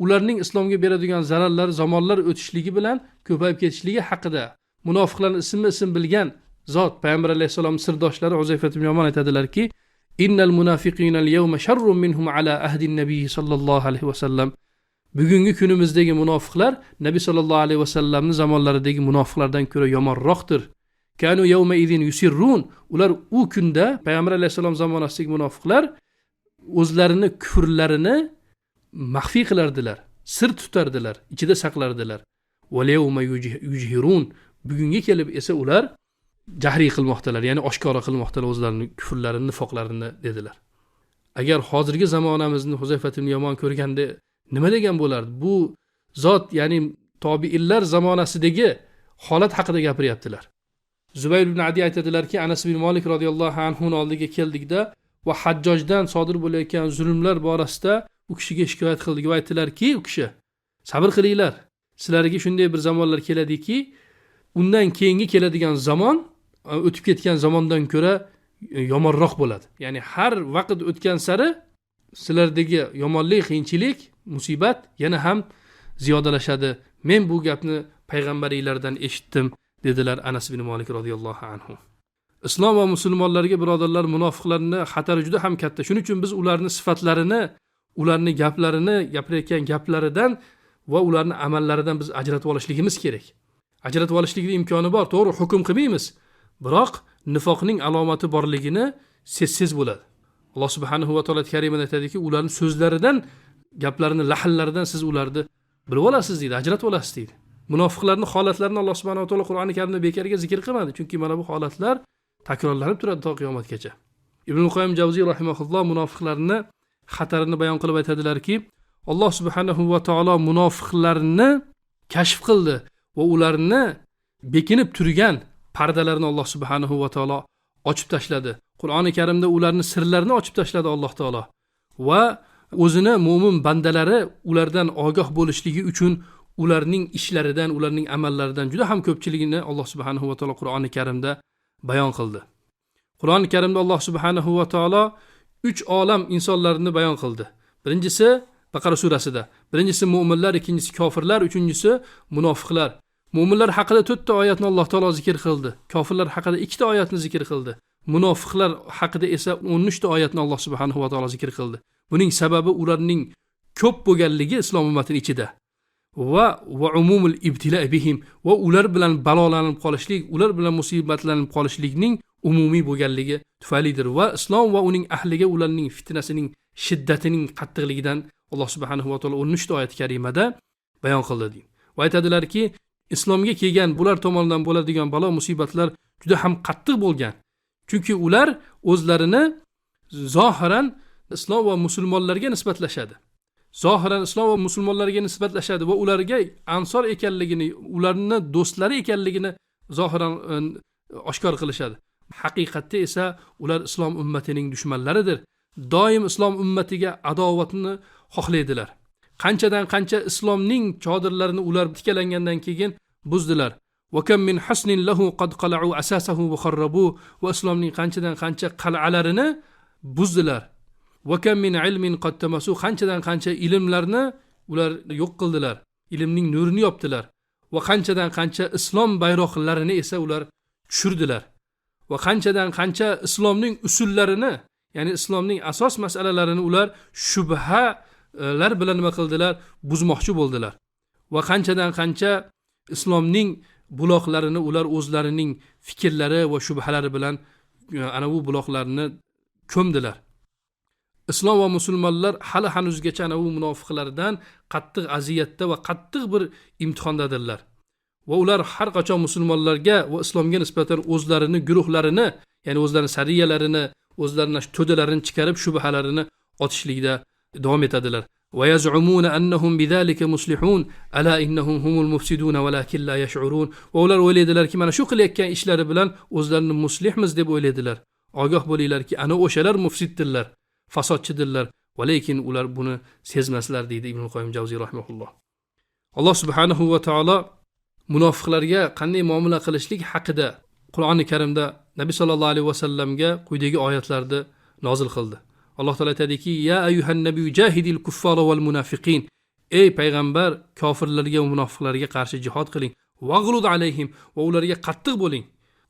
ularning islomga beradigan zararlari zamonlar o'tishligi bilan ko'payib ketishligi haqida munofiqlarning ismi-ism bilgan zot payg'ambar alayhissalom sirdoshlari Huzayfa ibn Yamon aytadilarki, innal munafiqina al-yawma sharrun minhum ala ahdi an-nabiy sallallohu alayhi va sallam. Bugungi kunimizdagi munofiqlar Nabiy sallallohu alayhi va sallamning zamonlaridagi munofiqlardan ko'ra yomonroqdir. Kanu yawma idin yusirrun. Ular u kunda payg'ambar alayhissalom zamonasidagi munofiqlar o'zlarini kufrlarini maxfiy qilardilar, sir tutardilar, ichida saqlardilar. Va yawma yujhirun. Bugunga kelib esa ular jahriy qilmoqdalar, ya'ni oshkora qilmoqdalar o'zlarining kufrlarini, nifoqlarini, dedilar. Agar hozirgi zamonamizni Huzayfa ibn Yamon ko'rganda nima degan bo'lardi? Bu zot, ya'ni tobiinlar zamonasidagi holat haqida gapiryaptilar. Zubayr ibn Adi aytadilarki, Anas ibn Malik radhiyallohu anhu oldiga keldikda va Hajjojdan sodir bo'layotgan zulmlar borasida u kishiga shikoyat qildik va aytdilarki, u kishi sabr qilinglar, sizlarga shunday bir zamonlar keladiki, undan keyingi keladigan zamon o'tib ketgan zamondan ko'ra yomonroq bo'ladi. Ya'ni har vaqt o'tgan sari sizlardagi yomonlik, qiyinchilik, musibat yana ham ziyodalashadi. Men bu gapni payg'ambaringlardan eshitdim, dedilar Anas ibn Malik radhiyallohu anhu. Islom va musulmonlarga, birodarlar, munofiqlarning xatari juda ham katta. Shuning uchun biz ularning sifatlarini, ularning gaplarini, gapirayotgan gaplaridan va ularning amallaridan biz ajratib olishligimiz kerak. Ajratib olishlikning imkoni bor, to'g'ri hukm qilmaymiz. Biroq nifoqning alomati borligini sezsiz bo'ladi. Alloh subhanahu va taolo karimada aytadiki, ularning so'zlaridan, gaplarini, lahnlaridan siz ularni bilib olasiz deydi, ajratib olasiz deydi. Munofiqlarning holatlarini Alloh subhanahu va taolo Qur'oni Karimda bekorga zikr qilmadi, chunki mana bu holatlar takrorlanib turadi to qiyomatgacha. Ibn Qoyyim Javziy rahimahulloh munofiqlarni xatarini bayon qilib aytadilarki, Alloh subhanahu va taolo munofiqlarni kashf qildi va ularni bekinib turgan pardalarini Alloh subhanahu va taolo ochib tashladi. Qur'oni Karimda ularning sirlarini ochib tashladi Alloh taolo va o'zini mo'min bandalari ulardan ogoh bo'lishligi uchun ularning ishlaridan, ularning amallaridan juda ham ko'pchiligini Alloh subhanahu va taolo Qur'oni Karimda bayon qildi. Qur'oni Karimda Alloh subhanahu va taolo 3 olam insonlarini bayon qildi. Birinchisi Baqara surasida. Birinchisi mo'minlar, ikkinchisi kofirlar, uchinchisi munofiqlar. Mo'minlar haqida 4 ta oyatni Alloh taolo zikr qildi. Kofirlar haqida 2 ta oyatni zikr qildi. Munofiqlar haqida esa 13 ta oyatni Alloh subhanahu va taolo zikr qildi. Buning sababi ularning ko'p bo'lganligi islom ummatining ichida va umumul ibtila bihim, va ular bilan balolanib qolishlik, ular bilan musibatlanib qolishlikning umumiy bo'lganligi tufaylidir. Va islom va uning ahliga ularning fitnasining shiddatining qattiqligidan Alloh subhanahu va taolo 13 ta oyat karimada bayon qildi deydi. Va aytadilarki, islomga kelgan bular tomonidan bo'ladigan balo musibatlar juda ham qattiq bo'lgan. Chunki ular o'zlarini zohiran islom va musulmonlarga nisbatlashadi. Zohiran islom va musulmonlarga nisbatlashadi va ularga ansor ekanligini, ularni do'stlari ekanligini zohiran oshkor qilishadi. Haqiqatda esa ular islom ummatining dushmanlaridir. Doim islom ummatiga adovatni xohlaydilar. Qanchadan qancha islomning chodirlarini ular tikalangandan keyin buzdilar. Va kam min hasnin lahu qad qala'u asasahu wa kharrabu, va islomning qanchadan qancha qal'alarini buzdilar. Va kam min ilmin qad tamasu, qanchadan qancha ilmlarni ular yo'q qildilar. Ilmning nurini yopdilar. Va qanchadan qancha islom bayroqlarini esa ular tushirdilar. Va qanchadan qancha islomning usullarini, ya'ni islomning asos masalalarini ular shubhalar bilan nima qildilar? Buzmoqchi bo'ldilar. Va qanchadan qancha islomning buloqlarini ular o'zlarining fikrlari va shubhalari bilan ana bu buloqlarni ko'mdilar. Islom va musulmonlar hali hanuzgacha ana bu munofiqlardan qattiq aziyatda va qattiq bir imtihondadirlar. Va ular har qachon musulmonlarga va islomga nisbatan o'zlarini guruhlarini, ya'ni o'zlarini sariyalarini, o'zlarini to'dalarini chiqarib shubhalarini otishlikda davom etadilar. Va yaz'umuna annahum bidhalika muslihun ala innahum humul mufsidun walakin la yash'urun. Va ular o'ylaydilarki, mana shu qilayotgan ishlari bilan o'zlarini muslihmiz deb o'ylaydilar. Ogoh bo'linglarki, ana o'shalar mufsiddirlar, fasodchidirlar, va lekin ular buni sezmaslar, deydi Ibn Qoyyim Javziy rahimahulloh. Alloh subhanahu va taolo munofiqlarga qanday muomala qilishlik haqida Qur'oni Karimda Nabiy sallallohu alayhi vasallamga quyidagi oyatlarni nozil qildi. Alloh taolo aytadiki: "Ya ayyuhan nabiyyu jahidil kuffara wal munafiqin." Ey payg'ambar, kofirlarga va munofiqlarga qarshi jihad qiling. Vaghlud alayhim, va ularga qattiq bo'ling.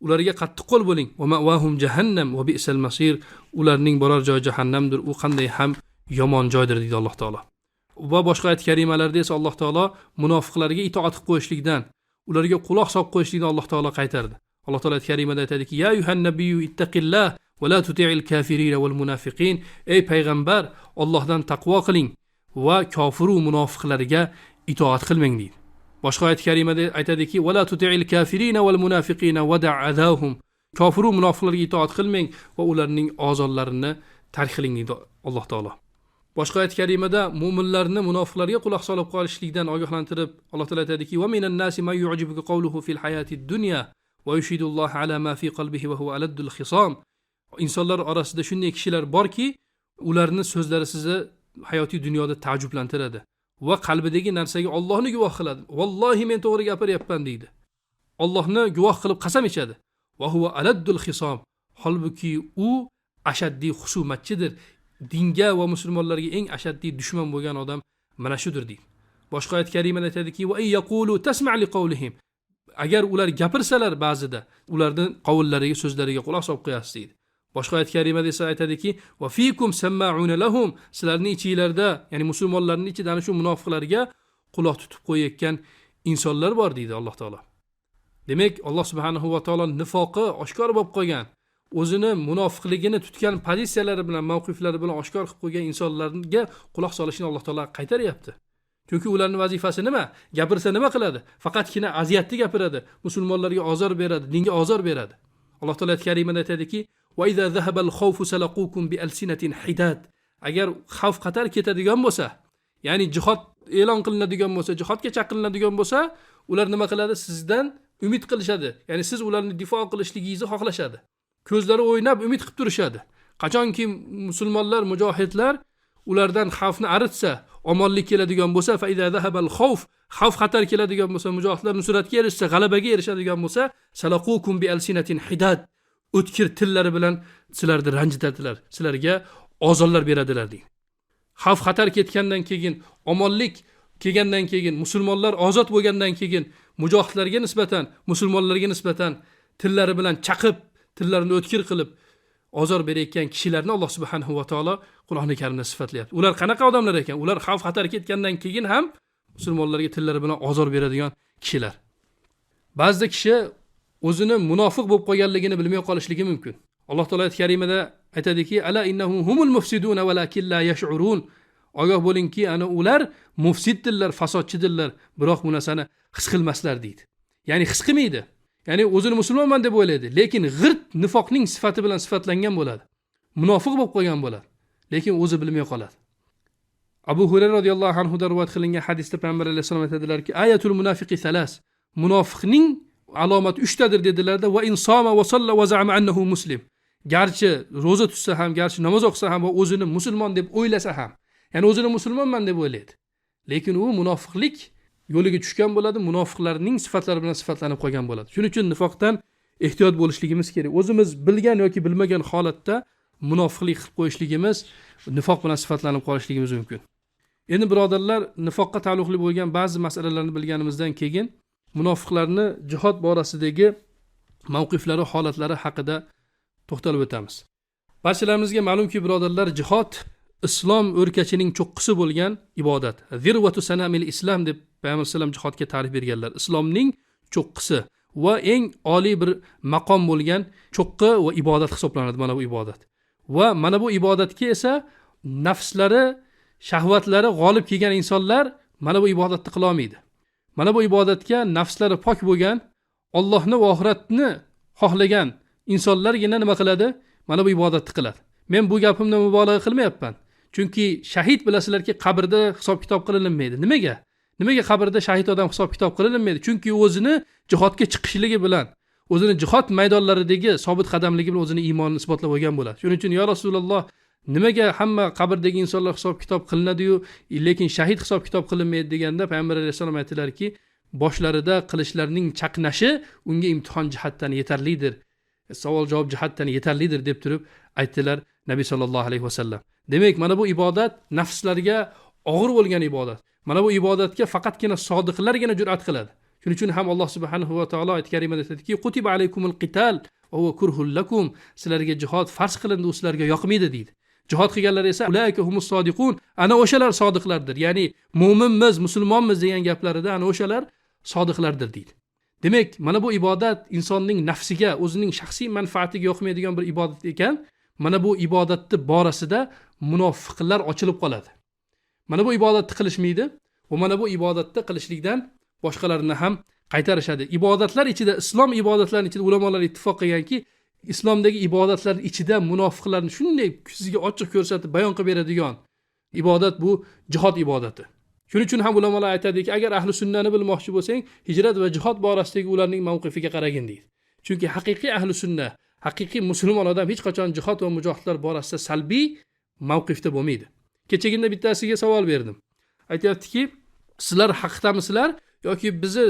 Ularga qattiq qo'l bo'ling. Va ma'wahum jahannam va bi'sal masir. Ularning borar joyi jahannamdir. U qanday ham yomon joydir, deydi Alloh taolo. Va boshqa oyat karimalarda esa Alloh taolo munofiqlarga itoat qilib qo'yishlikdan, ularga quloq solib qo'yishlikdan Alloh taolo qaytardi. Alloh taolo ayat karimada aytadiki: "Ya ayyuhan nabiyyu ittaqillah va la tuti'il kafirina wal munafiqin." Ey payg'ambar, Allohdan taqvo qiling va kofir va munofiqlarga itoat qilmang, deydi. Boshqa oyat karimada aytadiki: "Va la tuti'il kafirina wal munafiqina wada' adahum." Kofir va munofiqlarga itoat qilmang va ularning ozorlarini tark qiling, deydi Alloh taolo. Boshqa oyat karimada mu'minlarni munofiqlarga quloq solib qolishlikdan ogohlantirib, Alloh taolo aytadiki: "Va minan nasi man yu'jibuka qawluhu fil hayatid dunya va yushhidulloha ala ma fi qalbihi va huwa aladdul khisom." Insonlar orasida shunday kishilar borki, ularning so'zlari sizni hayotiy dunyoda ta'jublantiradi va qalbidagi narsaga Allohni guvoh qiladi. Vallohi men to'g'ri gapiryapman, deydi. Allohni guvoh qilib qasam ichadi. Va huwa aladdul khisom. Holbuki u ashaddiy husumatchidir. Dinga va musulmonlarga eng ashaddiy dushman bo'lgan odam mana shudir, deydi. Boshqa oyat karimada aytadiki: "Va yaqulu tasma' li qawlihim." Agar ular gapirsalar ba'zida ularning qavllariga, so'zlariga quloq solib qo'yasiz, deydi. Boshqa oyat karimada esa aytadiki: "Va fikum sama'una lahum." Sizlarning ichingizda, ya'ni musulmonlarning ichida ana shu munofiqlarga quloq tutib qo'yayotgan insonlar bor, deydi Alloh taolo. Demak, Alloh subhanahu va taolo nifoqi oshkor bo'lib qolgan, o'zini munofiqligini tutgan pozitsiyalari bilan, mavqiflari bilan oshkor qilib qo'ygan insonlarga quloq solishni Alloh taolo qaytaryapti. Chunki ularning vazifasi nima? Gapirsa nima qiladi? Faqatgina aziyatni gapiradi, musulmonlarga ozor beradi, dinga ozor beradi. Alloh taolo ayat karimada aytadiki: "Va iza zahabal xawfu salaqukum bi alsinatin hidad." Agar xavf xatar ketadigan bo'lsa, ya'ni jihod e'lon qilinadigan bo'lsa, jihodga chaqiriladigan bo'lsa, ular nima qiladi? Sizdan umid qilishadi. Ya'ni siz ularni difo qilishligingizni xohlashadi. Ko'zlari o'ynab umid qilib turishadi. Qachonki musulmonlar, mujohidlar ulardan xavfni aritsa, omonlik keladigan bo'lsa, fa iza zahabal xawf, xavf xatar keladigan bo'lsa, mujohidlar nusratga erishsa, g'alabaga erishadigan bo'lsa, salaqukum bi alsinatin hidad, o'tkir tillari bilan sizlarni ranjitadilar, sizlarga ozorlar beradilar, deydi. Xavf xatar ketgandan keyin, omonlik kelgandan keyin, musulmonlar ozod bo'lgandan keyin mujohidlarga nisbatan, musulmonlarga nisbatan tillari bilan chaqib, Tillarini o'tkir qilib ozor berayotgan kishilarni Alloh subhanahu va taolo Qur'oni Karimda sifatlayapti. Ular qanaqa odamlar ekan? Ular xavf xatar ketgandan keyin ham musulmonlarga tillari bilan ozor beradigan kishilar. Ba'zida kishi o'zini munofiq bo'lib qolganligini bilmay qolishligi mumkin. Alloh taolo oyat karimada aytadiki: "Ala innahum humul mufsiduna walakin la yash'urun." Ogoh bo'lingki, ana ular mufsiddirlar, fasodchidirlar, biroq bu narsani his qilmaslar deydi. Ya'ni his qilmaydi. Ya'ni o'zini musulmonman deb o'ylaydi, lekin g'irt nifoqning sifati bilan sifatlangan bo'ladi. Munofiq bo'lib qolgan bo'ladi, lekin o'zi bilmay qoladi. Abu Hurayra radhiyallohu anhu dan rivoyat qilingan hadisda payg'ambar alayhissalom aytadilarki: "Ayatul munafiqi salas." Munofiqning alomati uchtadir dedilarda, va insoma va salla va za'ama annahu muslim. Garchi ro'za tutsa ham, garchi namoz o'qisa ham va o'zini musulmon deb o'ylasa ham, ya'ni o'zini musulmonman deb o'ylaydi, lekin u munofiqlik yo'liga tushgan bo'ladi, munofiqlarning sifatlari bilan sifatlanib qolgan bo'ladi. Shuning uchun nifoqdan ehtiyot bo'lishligimiz kerak. O'zimiz bilgan yoki bilmagan holatda munofiqlik qilib qo'yishligimiz, nifoq bilan sifatlanib qolishligimiz mumkin. Endi birodarlar, nifoqqa taalluqli bo'lgan ba'zi masalalarni bilganimizdan keyin munofiqlarni jihod borasidagi mavqiflari, holatlari haqida to'xtalib o'tamiz. Barchalarimizga ma'lumki, birodarlar, jihod islom o'rkachining cho'qqisi bo'lgan ibodat. Zirvatu sanamil islom deb payg'ambar alayhissalom jihodga ta'rif berganlar. Islomning cho'qqisi va eng oliy bir maqom bo'lgan cho'qqi va ibodat hisoblanadi mana bu ibodat. Va mana bu ibodatga esa nafslari, shahvatlari g'olib kelgan insonlar mana bu ibodatni qila olmaydi. Mana bu ibodatga nafslari pok bo'lgan, Allohni va oxiratni xohlagan insonlargina nima qiladi? Mana bu ibodatni qiladi. Men bu gapimni mubolag'a qilmayapman. Chunki shahid bilasizlarki, qabrda hisob-kitob qilinmaydi. Nimaga? Nimaga qabrda shahid odam hisob-kitob qilinmaydi? Chunki o'zini jihodga chiqishligi bilan, o'zini jihod maydonlaridagi sobit qadamligi bilan o'zini iymonini isbotlab olgan bo'ladi. Shuning uchun ya Rasululloh, nimaga hamma qabrdagi insonlar hisob-kitob qilinadi-yu, lekin shahid hisob-kitob qilinmaydi deganda payg'ambar alayhissalom aytdilarki, boshlarida qilichlarning chaqnashi unga imtihon jihatdan yetarlidir. Savol javob jihatdan yetarlidir deb turib aytdilar Nabiy sallallohu alayhi vasallam. Demak, mana bu ibodat nafslarga og'ir bo'lgan ibodat. Mana bu ibodatga faqatgina sodiqlargina jur'at qiladi. Shuning uchun ham Alloh subhanahu va taolo oyat karimada aytadiki: "Kutiba alaykumul qital va huwa kurhul lakum." Sizlarga jihod farz qilindi, u sizlarga yoqmaydi deydi. Jihod qilganlar esa ulaika humus sodiqun, ana o'shalar sodiqlardir. Ya'ni mo'minmiz, musulmonmiz degan gaplarida ana o'shalar sodiqlardir deydi. Demak, mana bu ibodat insonning nafsiga, o'zining shaxsiy manfaatiga yoqmaydigan bir ibodat ekan. Mana bu ibodatni borasida munofiqlar ochilib qoladi. Mana bu ibodatni qilishmaydi va mana bu ibodatni qilishlikdan boshqalarini ham qaytarishadi. Ibodatlar ichida, islom ibodatlarining ichida ulamolar ittifoq qilganki, islomdagi ibodatlar ichida munofiqlarni shunday sizga ochiq ko'rsatib bayon qilib beradigan ibodat bu jihod ibodati. Shuning uchun ham ulamolar aytadiki, agar ahli sunnani bilmoqchi bo'lsang, hijrat va jihod borasidagi ularning mavqifiga qaragin deydi. Chunki haqiqiy ahli sunna, haqiqiy musulmon odam hech qachon jihod va mujohidlar borasida salbiy mavqifda bo'lmaydi. Kechagina bittasiga savol berdim. Aytayaptiki, sizlar haqdamisizlar yoki bizni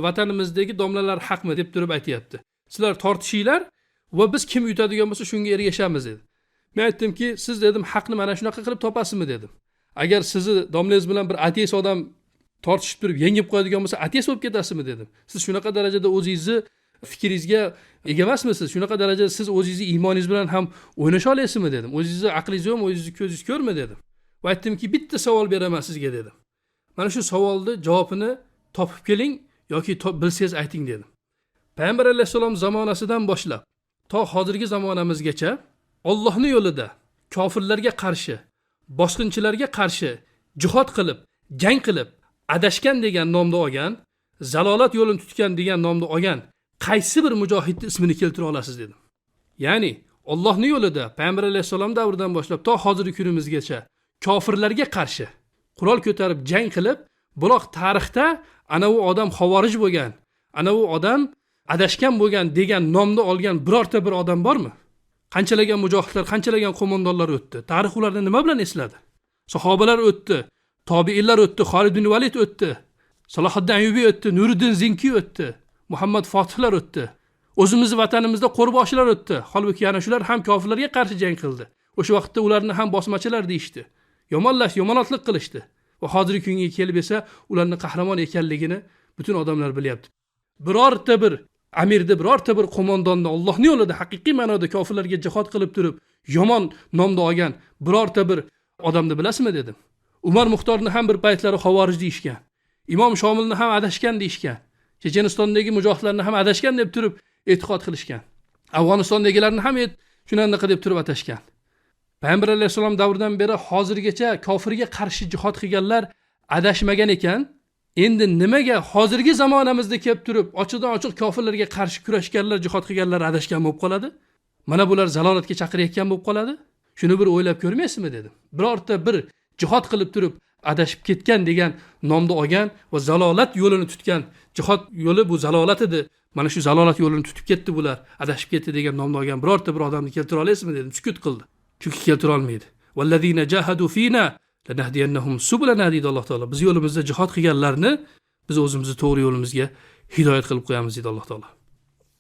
vatanimizdagi domlalar haqmi deb turib aytayapti. Sizlar tortishinglar va biz kim yutadigan bo'lsa shunga ergashamiz dedi. Men aytdimki, siz dedim haqni mana shunaqa qilib topasizmi dedim. Agar sizni domlangiz bilan bir ateist odam tortishib turib yengib qo'yadigan bo'lsa, ateist bo'lib ketasizmi dedim. Siz shunaqa darajada o'zingizni fikringizga ega emasmisiz? Shunaqa darajada siz o'zingizni iymoningiz bilan ham o'ynasha olasizmi dedim. O'zingizni aqlingiz yo'qmi, o'zingizni ko'zingiz ko'rmi dedim. Va aytdimki, bitta savol beraman sizga dedim. Mana shu savolni javobini topib keling yoki bilsangiz ayting dedim. Payg'ambar alayhissalom zamonasidan boshlab to hozirgi zamonamizgacha Allohning yo'lida kofirlarga qarshi, bosqinchilarga qarshi jihod qilib, jang qilib, adashgan degan nomni olgan, zalolat yo'lini tutgan degan nomni olgan qaysi bir mujohidning ismini keltira olasiz dedim. Ya'ni Allohning yo'lida Payg'ambar alayhissalom davridan boshlab to hozirgi kunimizgacha kofirlarga qarshi qurol ko'tarib jang qilib, biroq tarixda ana u odam xavorij bo'lgan, ana u odam adashgan bo'lgan degan nomni olgan birorta bir odam bormi? Qanchalagan mujohidlar, qanchalagan qo'mondonlar o'tdi. Tarix ularni nima bilan esladi? Sahobalar o'tdi, tobiinlar o'tdi, Xolid ibn Valid o'tdi, Salohiddin Ayyubiy o'tdi, Nuriddin Zinki o'tdi, Muhammad Fotihlar o'tdi. O'zimizni vatanimizda qo'rboshilar o'tdi. Holbuki ana shular ham kofirlarga qarshi jang qildi. O'sha vaqtda ularni ham bosmachilar deyishdi. Yomonlash, yomonotlik qilishdi. Va hozirgi kunga kelib esa ularning qahramon ekanligini butun odamlar bilyapti. Birorta bir amirni, birorta bir qo'mondonni Allohning yo'lida haqiqiy ma'noda kofirlarga jihod qilib turib yomon nomni olgan birorta bir odamni bilasizmi dedim. Umar Muxtorni ham bir paytlari xavorij deyishgan. Imom Shomilni ham adashgan deyishgan. Chechenistondagi mujohidlarni ham adashgan deb turib e'tiqod qilishgan. Afg'onistondagilarni ham shunaqa deb turib atashgan. Payg'ambar alayhissalom davridan beri hozirgacha kofirga qarshi jihod qilganlar adashmagan ekan. Endi nimaga hozirgi zamonamizda kelib turib ochiqdan ochiq kofirlarga qarshi kurashganlar, jihod qilganlar adashgan bo'lib qoladi? Mana bular zalolatga chaqirayotgan bo'lib qoladi. Shuni bir o'ylab ko'rmaysizmi dedim. Birorta bir jihod qilib turib adashib ketgan degan nomni olgan va zalolat yo'lini tutgan, jihod yo'li bu zalolat edi. Mana shu zalolat yo'lini tutib ketdi bular, adashib ketdi degan nomni olgan birorta bir odamni keltira olasizmi dedim. Sukut qildi. Chunki keltira olmaydi. Vallazina jahadu fina lanahdiyannahum subulana deydi Alloh taolo. Biz yo'limizda jihod qilganlarni biz o'zimizni to'g'ri yo'limizga hidoyat qilib qo'yamiz deydi Alloh taolo.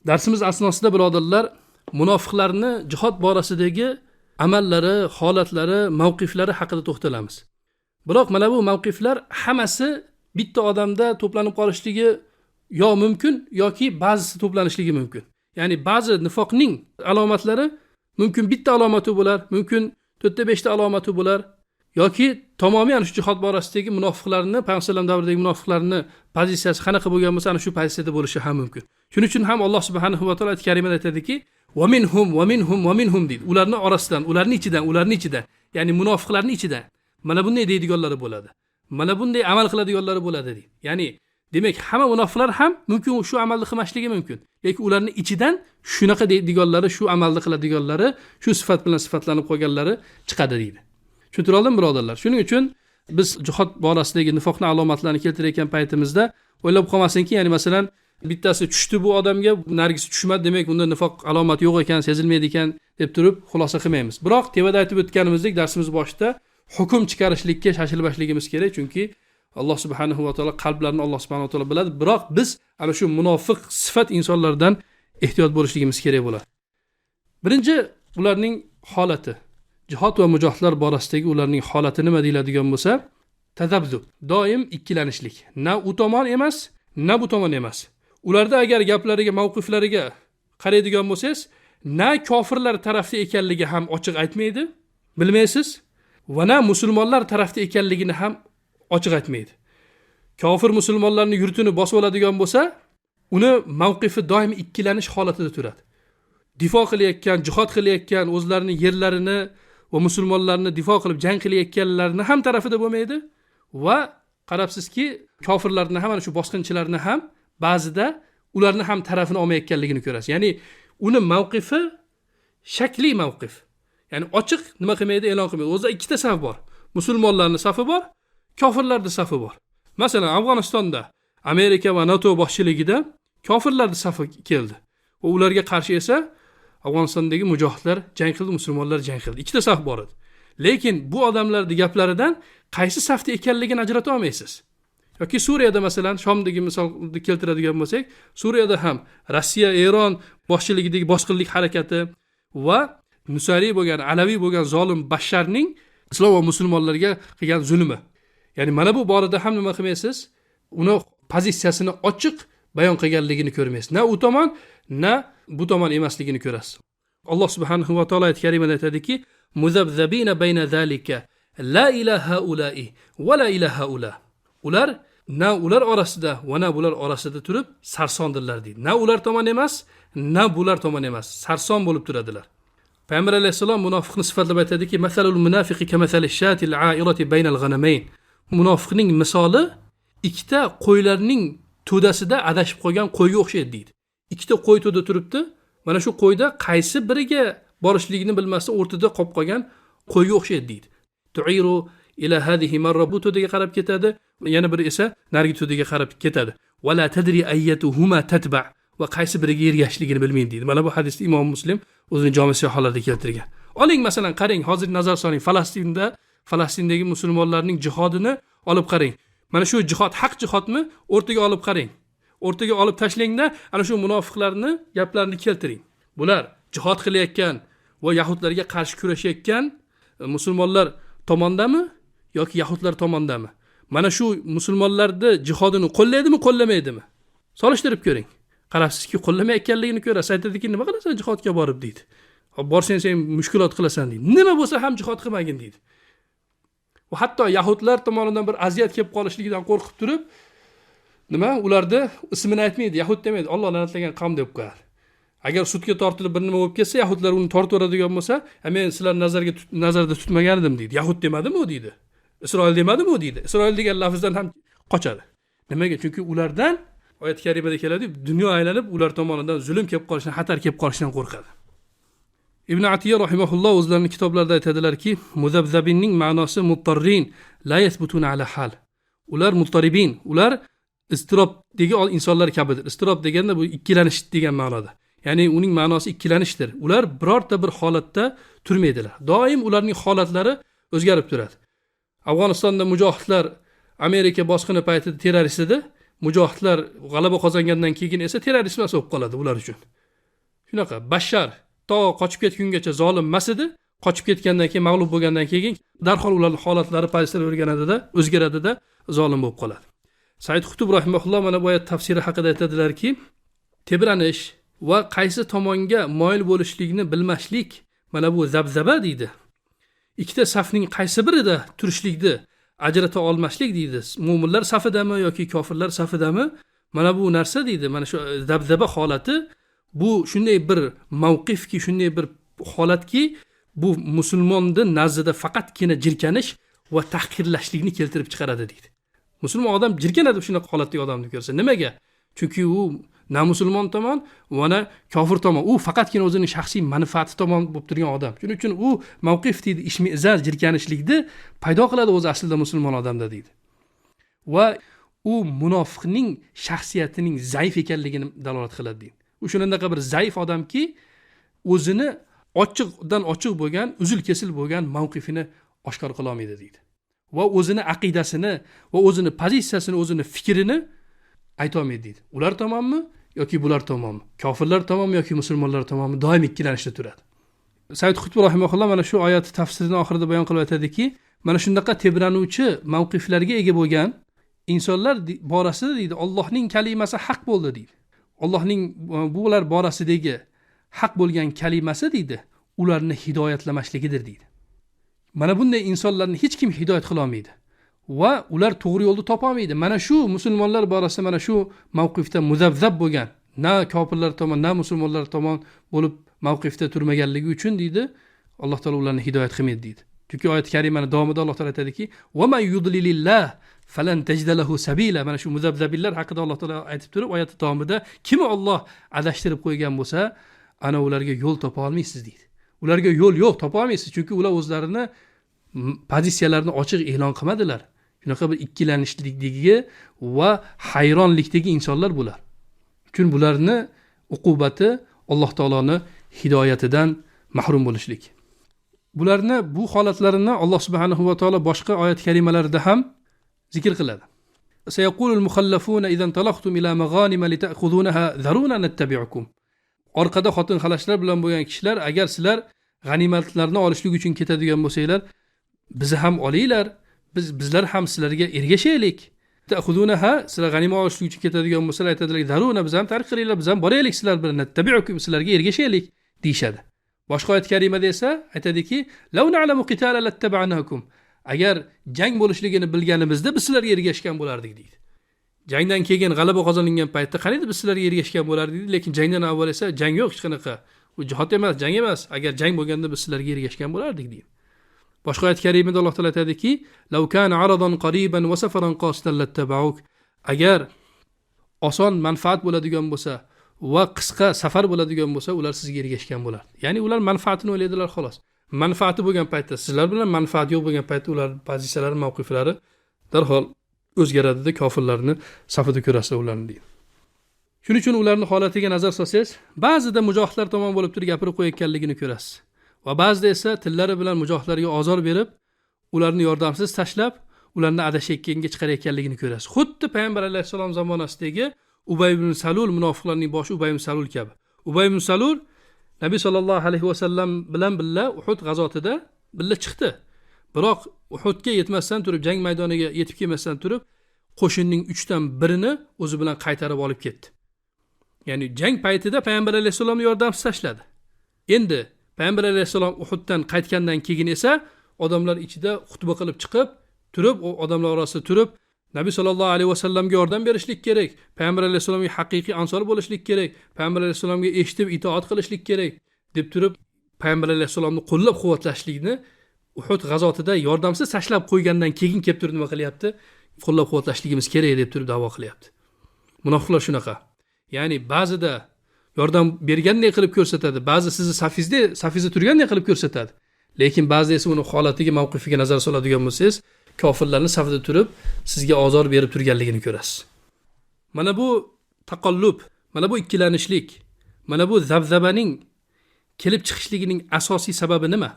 Darsimiz asnosida birodarlar, munofiqlarni jihod borasidagi amallari, holatlari, mavqiflari haqida to'xtalamiz. Biroq mana bu mavqiflar hammasi bitta odamda to'planib qolishligi yo mumkin yoki ba'zisi to'planishligi mumkin. Ya'ni ba'zi nifoqning alomatlari mumkin bitta alomati bo'lar, mumkin 4-5 ta alomati bo'lar yoki tamomiy ana shu jihod borasidagi munofiqlarni, Payg'ambar sallam davridagi munofiqlarni pozitsiyasi qanaqa bo'lgan bo'lsa, ana shu pozitsiyada bo'lishi ham mumkin. Shuning uchun ham Alloh subhanahu va taolo ayat karimada aytadiki, va minhum va minhum va minhum deydi. Ularning orasidan, ularning ichidan, ularning ichidan, ya'ni munofiqlarning ichidan mana bunday deydiganlari bo'ladi. Mana bunday amal qiladiganlari bo'ladi deydi. Ya'ni demak, hamma munofiqlar ham mumkin shu amalni qilmasligi mumkin. Lekin ularning ichidan shunaqa deydiganlari, shu amalni qiladiganlari, shu sifat bilan sifatlanib qolganlari chiqadi deydi. Tushuntira oldimmi birodarlar? Shuning uchun biz jihod borasidagi nifoqning alomatlarini keltirayotgan paytimizda o'ylab qolmasinki, ya'ni masalan bittasi tushdi bu odamga, nargisi tushmadi, demak unda nifoq alomati yo'q ekan, sezilmaydi ekan deb turib xulosa qilmaymiz. Biroq tevada aytib o'tganimizdek darsimiz boshida hukm chiqarishlikka shoshilmasligimiz kerak, chunki Alloh subhanahu va taolo qalblarni Alloh subhanahu va taolo biladi. Biroq biz ana shu munofiq sifat insonlardan ehtiyot bo'lishligimiz kerak bo'ladi. Birinchi, ularning holati. Jihod va mujohidlar borasidagi ularning holati nima deyiladigan bo'lsa, tazabzub, doim ikkilanishlik. Na u tomon emas, na bu tomon emas. Ularda agar gaplariga, mavqiflariga qaraydigan bo'lsangiz, na kofirlar tarafda ekanligi ham ochiq aytmaydi, bilmaysiz, va na musulmonlar tarafda ekanligini ham ochiq aytmaydi. Kofir musulmonlarni yurtini bosib oladigan bo'lsa, uni mavqifi doim ikkilanish holatida turadi. Difo qilayotgan, jihod qilayotgan, o'zlarining yerlarini va musulmonlarni difo qilib jang qilayotganlarni ham tarafida bo'lmaydi va qarabsizki, kofirlarni ham, ana shu bosqinchilarni ham ba'zida ularni ham tarafini olmayotganligini ko'rasiz. Ya'ni uni mavqifi shakli mavqif. Ya'ni ochiq nima qilmaydi, e'lon qilmaydi. O'zida ikkita saf bor. Musulmonlarning safi bor, kofirlarning safi bor. Masalan, Afg'onistonda Amerika va NATO boshchiligida kofirlarning safi keldi. Va ularga qarshi esa Afg'onistondagi mujohidlar jang qildi, musulmonlar jang qildi. Ikkita saf bor edi. Lekin bu odamlarning gaplaridan qaysi safda ekanligini ajrata olmaysiz. Yoki Suriyada masalan, Shomdagi misolni keltiradigan bo'lsak, Suriyada ham Rossiya, Eron boshchiligidagi bosqinlik harakati va nusariy bo'lgan, alaviy bo'lgan zolim Basharning islom va musulmonlarga qilgan zulmi. Ya'ni mana bu borada ham nima qilmaysiz? Uni pozitsiyasini ochiq bayon qilganligini ko'rmaysiz. Na u tomon, na bu tomon emasligini ko'rasiz. Alloh subhanahu va taolo ayat karimada aytadiki, muzabzabina bayna zalika la ilaha ulai va la ilaha ula. Ular na ular orasida va na bular orasida turib sarsondirlar deydi. Na ular tomon emas, na bular tomon emas, sarson bo'lib turadilar. Payg'ambar alayhissalom munofiqni sifatlab aytadiki, masalul munafiqi kamasali shatil airati baynal g'anamayn. Munofiqning misoli ikkita qo'ylarning to'dasida adashib qolgan qo'yga o'xshaydi deydi. Ikkita qo'y to'da turibdi, mana shu qo'yda qaysi biriga borishligini bilmasdan o'rtada qolib qolgan qo'yga o'xshaydi deydi. Tu'iru ila hadihi marra, bu to'daga qarab ketadi, yana biri esa narigi to'daga qarab ketadi. Va la tadri ayyatuhuma tatba, va qaysi biriga ergashishligini bilmaydi deydi. Mana bu hadisni Imom Muslim o'zining Jami Sahihlarida keltirgan. Oling masalan, qarang, hozir nazar soling, Falastindagi musulmonlarning jihodini olib qarang. Mana shu jihod haq jihodmi? O'rtaga olib qarang. O'rtaga olib tashlangda ana shu munofiqlarni gaplarini keltiring. Bular jihod qilayotgan va yahudlarga qarshi kurashayotgan musulmonlar tomondami yoki yahudlar tomondami? Mana shu musulmonlarni jihodini qo'llaydimi, qo'llamaydimi? Solishtirib ko'ring. Qarabsizki, qo'llamayotganligini ko'rasiz. Aytadiki, nima qilasan jihodga borib deydi. Borsang sen mushkulot qilasan deydi. Nima bo'lsa ham jihod qilmagin deydi. Va hatto yahudlar tomonidan bir aziyat kelib qolishligidan qo'rqib turib, nima ularda ismini aytmaydi, yahud demaydi, Alloh la'natlagan qavm deb qo'yadi. Agar sudga tortilib bir nima bo'lib ketsa, yahudlar uni tortib yuboradigan bo'lsa, men sizlar nazarda tutmagan edim deydi. Yahud demadimi u deydi. Isroil demadimi u deydi. Isroil degan lafzdan ham qochadi. Nimaga? Chunki ulardan oyat karimada keladi, dunyo aylanib ular tomonidan zulm kelib qolishidan, xatar kelib qolishidan qo'rqadi. Ibn Atiya rahimahulloh o'zlarining kitoblarida aytadilarki, muzabzabinning ma'nosi muttarrin la yasbutuna ala hal. Ular muttaribin, ular iztirobdagi insonlar kabidir. Iztirob deganda bu ikkilanish degan ma'noda. Ya'ni uning ma'nosi ikkilanishdir. Ular birorta bir holatda turmaydilar. Doim ularning holatlari o'zgarib turadi. Afg'onistonda mujohidlar Amerika bosqini paytida terrorist edi. Mujohidlar g'alaba qozongandan keyin esa terrorist emas bo'lib qoladi ular uchun. Shunaqa Bashar to qochib ketgungacha zolim emas edi. Qochib ketgandan keyin, mag'lub bo'lgandan keyin darhol ularning holatlari, pozitsiyalari o'rganadida, o'zgaradida, zolim bo'lib qoladi. Said Qutb rahimahulloh mana bu oyat tafsiri haqida aytadilarki, tebranish va qaysi tomonga moyil bo'lishlikni bilmaslik mana bu zabzaba deydi. Ikkita safning qaysi birida turishlikni ajrata olmaslik deydi. Mo'minlar safidami yoki kofirlar safidami? Mana bu narsa deydi, mana shu zabzaba holati bu shunday bir mavqifki, shunday bir holatki, bu musulmonni nazdida faqatgina jirkanish va tahqirlashlikni keltirib chiqaradi deydi. Musulmon odam jirkanadi shunaqa holatdagi odamni ko'rsa. Nimaga? Chunki u na musulmon tomon va na kofir tomon, u faqatgina o'zining shaxsiy manfaati tomon bo'lib turgan odam. Shuning uchun u mavqif deydi, ishmizaz, jirkanishlikni paydo qiladi o'zi aslida musulmon odamda deydi. Va u munofiqning shaxsiyatining zaif ekanligini dalolat qiladi deydi. U shunaqa bir zaif odamki, o'zini ochiqdan ochiq bo'lgan, uzil kesil bo'lgan mavqifini oshkor qila olmaydi deydi. Va o'zini aqidasini va o'zini pozitsiyasini, o'zini fikrini ayta olmaydi deydi. Ular tomonmi yoki bular tomonmi? Kofirlar tomonmi yoki musulmonlar tomonmi? Doim ikkilanishda turadi. Said Qutb rahimahulloh mana shu oyat tafsirini oxirida bayon qilib aytadiki, mana shundaqa tebranuvchi mavqiflarga ega bo'lgan insonlar borasida deydi, Allohning kalimasi haq bo'ldi deydi. Allohning bular borasidagi haq bo'lgan kalimasi deydi, ularni hidoyatlamashligidir deydi. Mana bunday insonlarni hech kim hidoyat qila olmaydi va ular to'g'ri yo'lni topa olmaydi. Mana shu musulmonlar borasida mana shu mavqifda muzabzab bo'lgan, na kofirlar tomon, na musulmonlar tomon bo'lib mavqifda turmaganligi uchun deydi, Alloh taolo ularni hidoyat qilmaydi deydi. Chunki oyat karimani davomida Alloh taolo aytadiki, "Va man yudlilillah falan tajida lahu sabila." Mana shu muzabzabinlar haqida Alloh taolo aytib turib, oyat davomida kim Alloh adashtirib qo'ygan bo'lsa, ana ularga yo'l topa olmaysiz deydi. Ularga yo'l yo'q, topa olmaysiz, chunki ular o'zlarini pozitsiyalarini ochiq e'lon qilmadilar. Shunaqa bir ikkilanishlikdagi va hayronlikdagi insonlar bular. Chunki bularni uqubati Alloh taoloni hidoyatidan mahrum bo'lishlik. Bularni bu holatlarini Alloh subhanahu va taolo boshqa oyat karimalarida ham zikr qiladi. Sayaqulul mukhallafuna idan talaqtum ila maghanima lita'khudunaha zaruna nattabi'ukum. Orqada xotin xalashlar bilan bo'lgan kishilar, agar sizlar g'animatlarni olishlik uchun ketadigan bo'lsanglar, bizni ham olinglar, bizlar ham sizlarga ergashaylik. Ta'khudunaha, sizlar g'animat olishlik uchun ketadigan bo'lsalar aytadilar, zaruna, biz ham tark qilinglar, biz ham boraylik sizlar bilan, nattabi'ukum, sizlarga ergashaylik deyishadi. Boshqa oyat karimada esa aytadiki, law na'lamu qitala lattaba'nakum. Agar jang bo'lishligini bilganimizda biz sizlarga ergashgan bo'lardik deydi. Jangdan keyin g'alaba qozonilgan paytda qaniydi biz sizlarga ergashgan bo'lardik deydi, lekin jangdan avval esa jang yo'q hech qanaqa. U jihod emas, jang emas. Agar jang bo'lganda biz sizlarga ergashgan bo'lardik deydi. Boshqa oyat karimada Alloh taolo aytadiki, law kana aradan qariban va safaran qasidan lattaba'uk. Agar oson manfaat bo'ladigan bo'lsa va qisqa safar bo'ladigan bo'lsa, ular sizga ergashgan bo'lardi. Ya'ni ular manfaatini o'ylaydilar xolos. Manfaati bo'lgan paytda sizlar bilan, manfaat yo'q bo'lgan paytda ular pozitsiyalari, mavqiflari darhol o'zgaradida, kofirlarni safida ko'rasizlar ularni deydi. Shuning uchun ularning holatiga nazar solsangiz, ba'zida mujohidlar tomon bo'lib turib gapirib qo'yayotganligini ko'rasiz. Va ba'zida esa tillari bilan mujohidlarga ozor berib, ularni yordamsiz tashlab, ularni adashayotganga chiqarayotganligini ko'rasiz. Xuddi payg'ambar alayhissalom zamonasidagi Ubay ibn Salul, munofiqlarning boshi Ubay ibn Salul kabi. Ubay ibn Salul Nabiy sallallohu alayhi vasallam bilan birga Uhud g'azotida birga chiqdi. Biroq Uhudga yetmasdan turib, jang maydoniga yetib kelmasdan turib, qo'shinning 1/3 o'zi bilan qaytarib olib ketdi. Ya'ni jang paytida payg'ambar alayhissalomni yordamsiz tashladi. Endi payg'ambar alayhissalom Uhuddan qaytgandan keyin esa odamlar ichida xutba qilib chiqib, turib, u odamlar orasida turib, Nabiy sallallohu alayhi vasallamga yordam berishlik kerak, payg'ambar alayhissalomga haqiqiy ansor bo'lishlik kerak, payg'ambar alayhissalomga eshitib itoat qilishlik kerak deb turib, payg'ambar alayhissalomni qo'llab-quvvatlashlikni Uhud g'azotida yordamsiz tashlab qo'ygandan keyin kelib turib nima qilyapti? Qo'llab-quvvatlashligimiz kerak deb turib da'vo qilyapti. Munofiqlar shunaqa. Ya'ni ba'zida yordam berganday qilib ko'rsatadi, ba'zi sizni safizda turganday qilib ko'rsatadi. Lekin ba'zi esa uni holatiga, mavqifiga nazar soladigan bo'lsangiz, kofirlarning safida turib sizga ozor berib turganligini ko'rasiz. Mana bu taqallub, mana bu ikkilanishlik, mana bu zabzabaning kelib chiqishligining asosiy sababi nima?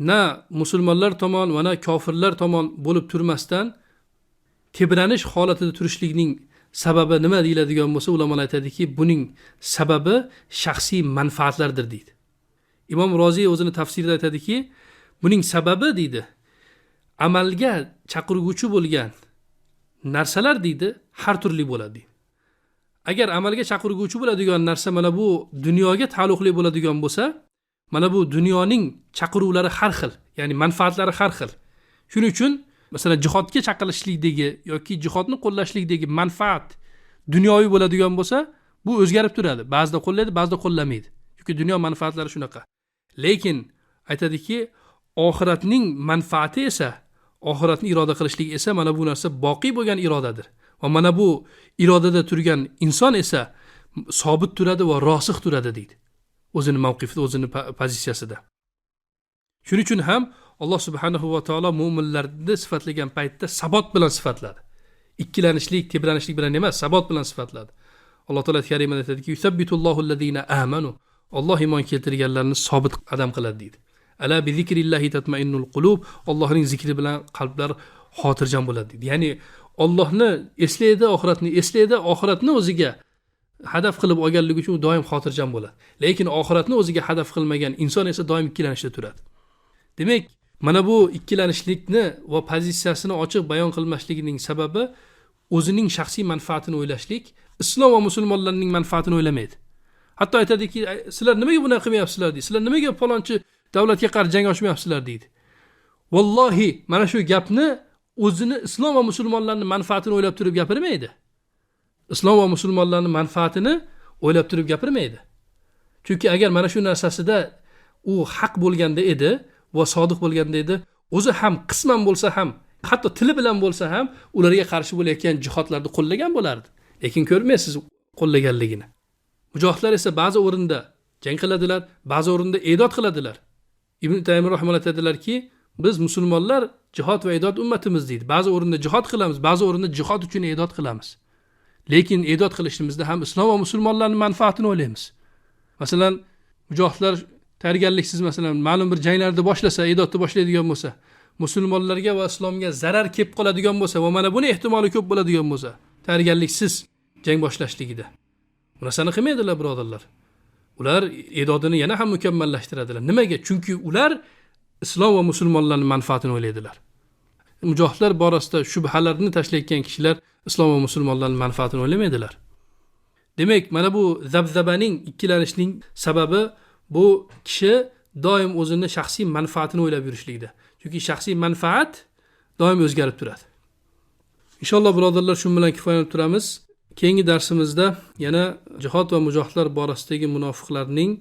Na musulmonlar tomon va na kofirlar tomon bo'lib turmasdan tebranish holatida turishlikning sababi nima deyiladigan bo'lsa, ulamolar aytadiki, buning sababi shaxsiy manfaatlardir deydi. Imom Roziy o'zini tafsirida aytadiki, buning sababi deydi, amalga chaqiruvchi bo'lgan narsalar deydi, har turli bo'ladi deydi. Agar amalga chaqiruvchi bo'ladigan narsa mana bu dunyoga taalluqli bo'ladigan bo'lsa, mana bu dunyoning chaqiruvlari har xil, ya'ni manfaatlari har xil. Shuning uchun masalan jihodga chaqirishlikdagi yoki jihodni qo'llashlikdagi manfaat dunyoviy bo'ladigan bo'lsa, bu o'zgarib turadi. Ba'zida qo'llaydi, ba'zida qo'llamaydi. Chunki dunyo manfaatlari shunaqa. Lekin aytadiki, oxiratning manfaati esa, oxiratni iroda qilishlik esa mana bu narsa boqiy bo'lgan irodadir. Va mana bu irodada turgan inson esa sobit turadi va rosix turadi deydi. O'zini mavqifida, o'zini pozitsiyasida. Shuning uchun ham Alloh subhanahu va taolo mu'minlarni sifatlagan paytda sabot bilan sifatladi. Ikkilanishlik, tebranishlik bilan emas, sabot bilan sifatladi. Alloh taolo karimada aytadiki, yusabbitullohu allazina amanu. Alloh iymon keltirganlarni sobit qadam qiladi deydi. Ala bi zikrillahi tatmainnul qulub. Allohning zikri bilan qalblar xotirjam bo'ladi deydi. Ya'ni Allohni eslaydi, oxiratni eslaydi, oxiratni o'ziga hadaf qilib olganligi uchun doim xotirjam bo'ladi. Lekin oxiratni o'ziga hadaf qilmagan inson esa doim ikkilanishda turadi. Demak, mana bu ikkilanishlikni va pozitsiyasini ochiq bayon qilmasligining sababi o'zining shaxsiy manfaatini o'ylashlik, islom va musulmonlarning manfaatini o'ylamaydi. Hatto aytadiki, sizlar nimaga bunday qilmayapsizlar deydi. Sizlar nimaga falonchi davlatga qarshi jang ochmayapsizlar deydi. Vallohi, mana shu gapni o'zini islom va musulmonlarning manfaatini o'ylab turib gapirmaydi. Islom va musulmonlarning manfaatini o'ylab turib gapirmaydi. Chunki agar mana shu narsasida u haq bo'lganda edi va sodiq bo'lganda edi, o'zi ham qisman bo'lsa ham, hatto tili bilan bo'lsa ham ularga qarshi bo'layotgan jihodlarni qo'llagan bo'lardi. Lekin ko'rmaysiz qo'llaganligini. Mujohidlar esa ba'zi o'rinda jang qiladilar, ba'zi o'rinda e'dod qiladilar. Ibn Taymiy rahimahulloh aytadilarki, biz musulmonlar jihod va e'dod ummatimiz deydi. Ba'zi o'rinda jihod qilamiz, ba'zi o'rinda jihod uchun e'dod qilamiz. Lekin e'dod qilishimizda ham islom va musulmonlarning manfaatini o'ylaymiz. Masalan, mujohidlar tayyorgarliksiz masalan ma'lum bir janglarni boshlasa, e'dodni boshlaydigan bo'lsa, musulmonlarga va islomga zarar kelib qoladigan bo'lsa va mana buni ehtimoli ko'p bo'ladigan bo'lsa, tayyorgarliksiz jang boshlashligida. Bu narsani qilmaydilar birodarlar. Ular e'dodini yana ham mukammallashtiradilar. Nimaga? Chunki ular islom va musulmonlarning manfaatini o'ylaydilar. Mujohidlar borasida shubhalarni tashlayotgan kishilar islom va musulmonlarning manfaatini o'ylamaydilar. Demak, mana bu zabzabaning, ikkilanishning sababi bu kishi doim o'zini shaxsiy manfaatini o'ylab yurishlikda. Chunki shaxsiy manfaat doim o'zgarib turadi. Inshaalloh birodarlar, shu bilan kifoyalanib turamiz. Keyingi darsimizda yana jihod va mujohidlar borasidagi munofiqlarning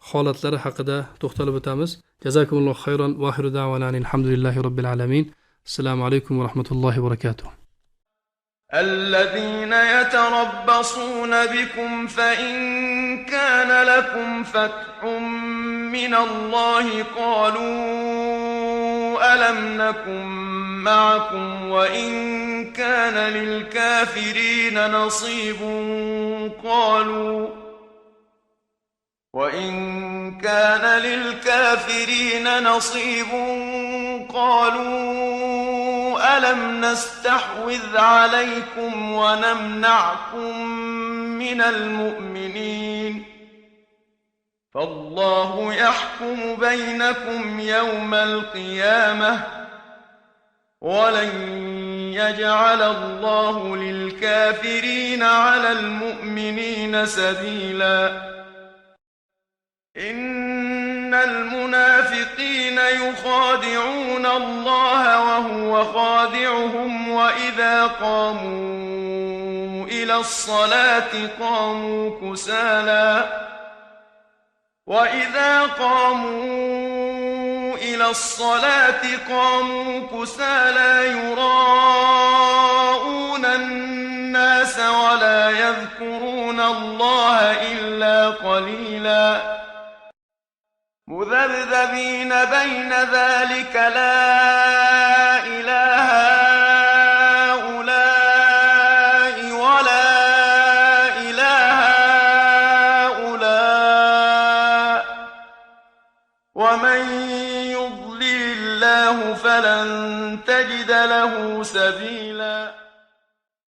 holatlari haqida to'xtalib o'tamiz. Jazakumullohu xayron va axiru da'vana alhamdulillahi robbil alamin. Assalomu alaykum va rahmatullohi va barakatuh. الذين يتربصون بكم فإن كان لكم فتح من الله قالوا ألم نكن معكم وإن كان للكافرين نصيب قالوا وإن كان للكافرين نصيب قالوا ألم نستحوذ عليكم ونمنعكم من المؤمنين فالله يحكم بينكم يوم القيامة ولن يجعل الله للكافرين على المؤمنين سبيلا. إن المنافقين يخادعون الله وهو خادعهم وإذا قاموا إلى الصلاة قاموا كسالى وإذا قاموا إلى الصلاة قاموا كسالى يراءون الناس ولا يذكرون الله إلا قليلا. مذبذبين بين ذلك لا إله هؤلاء ولا إله هؤلاء ومن يضلل الله فلن تجد له سبيلا.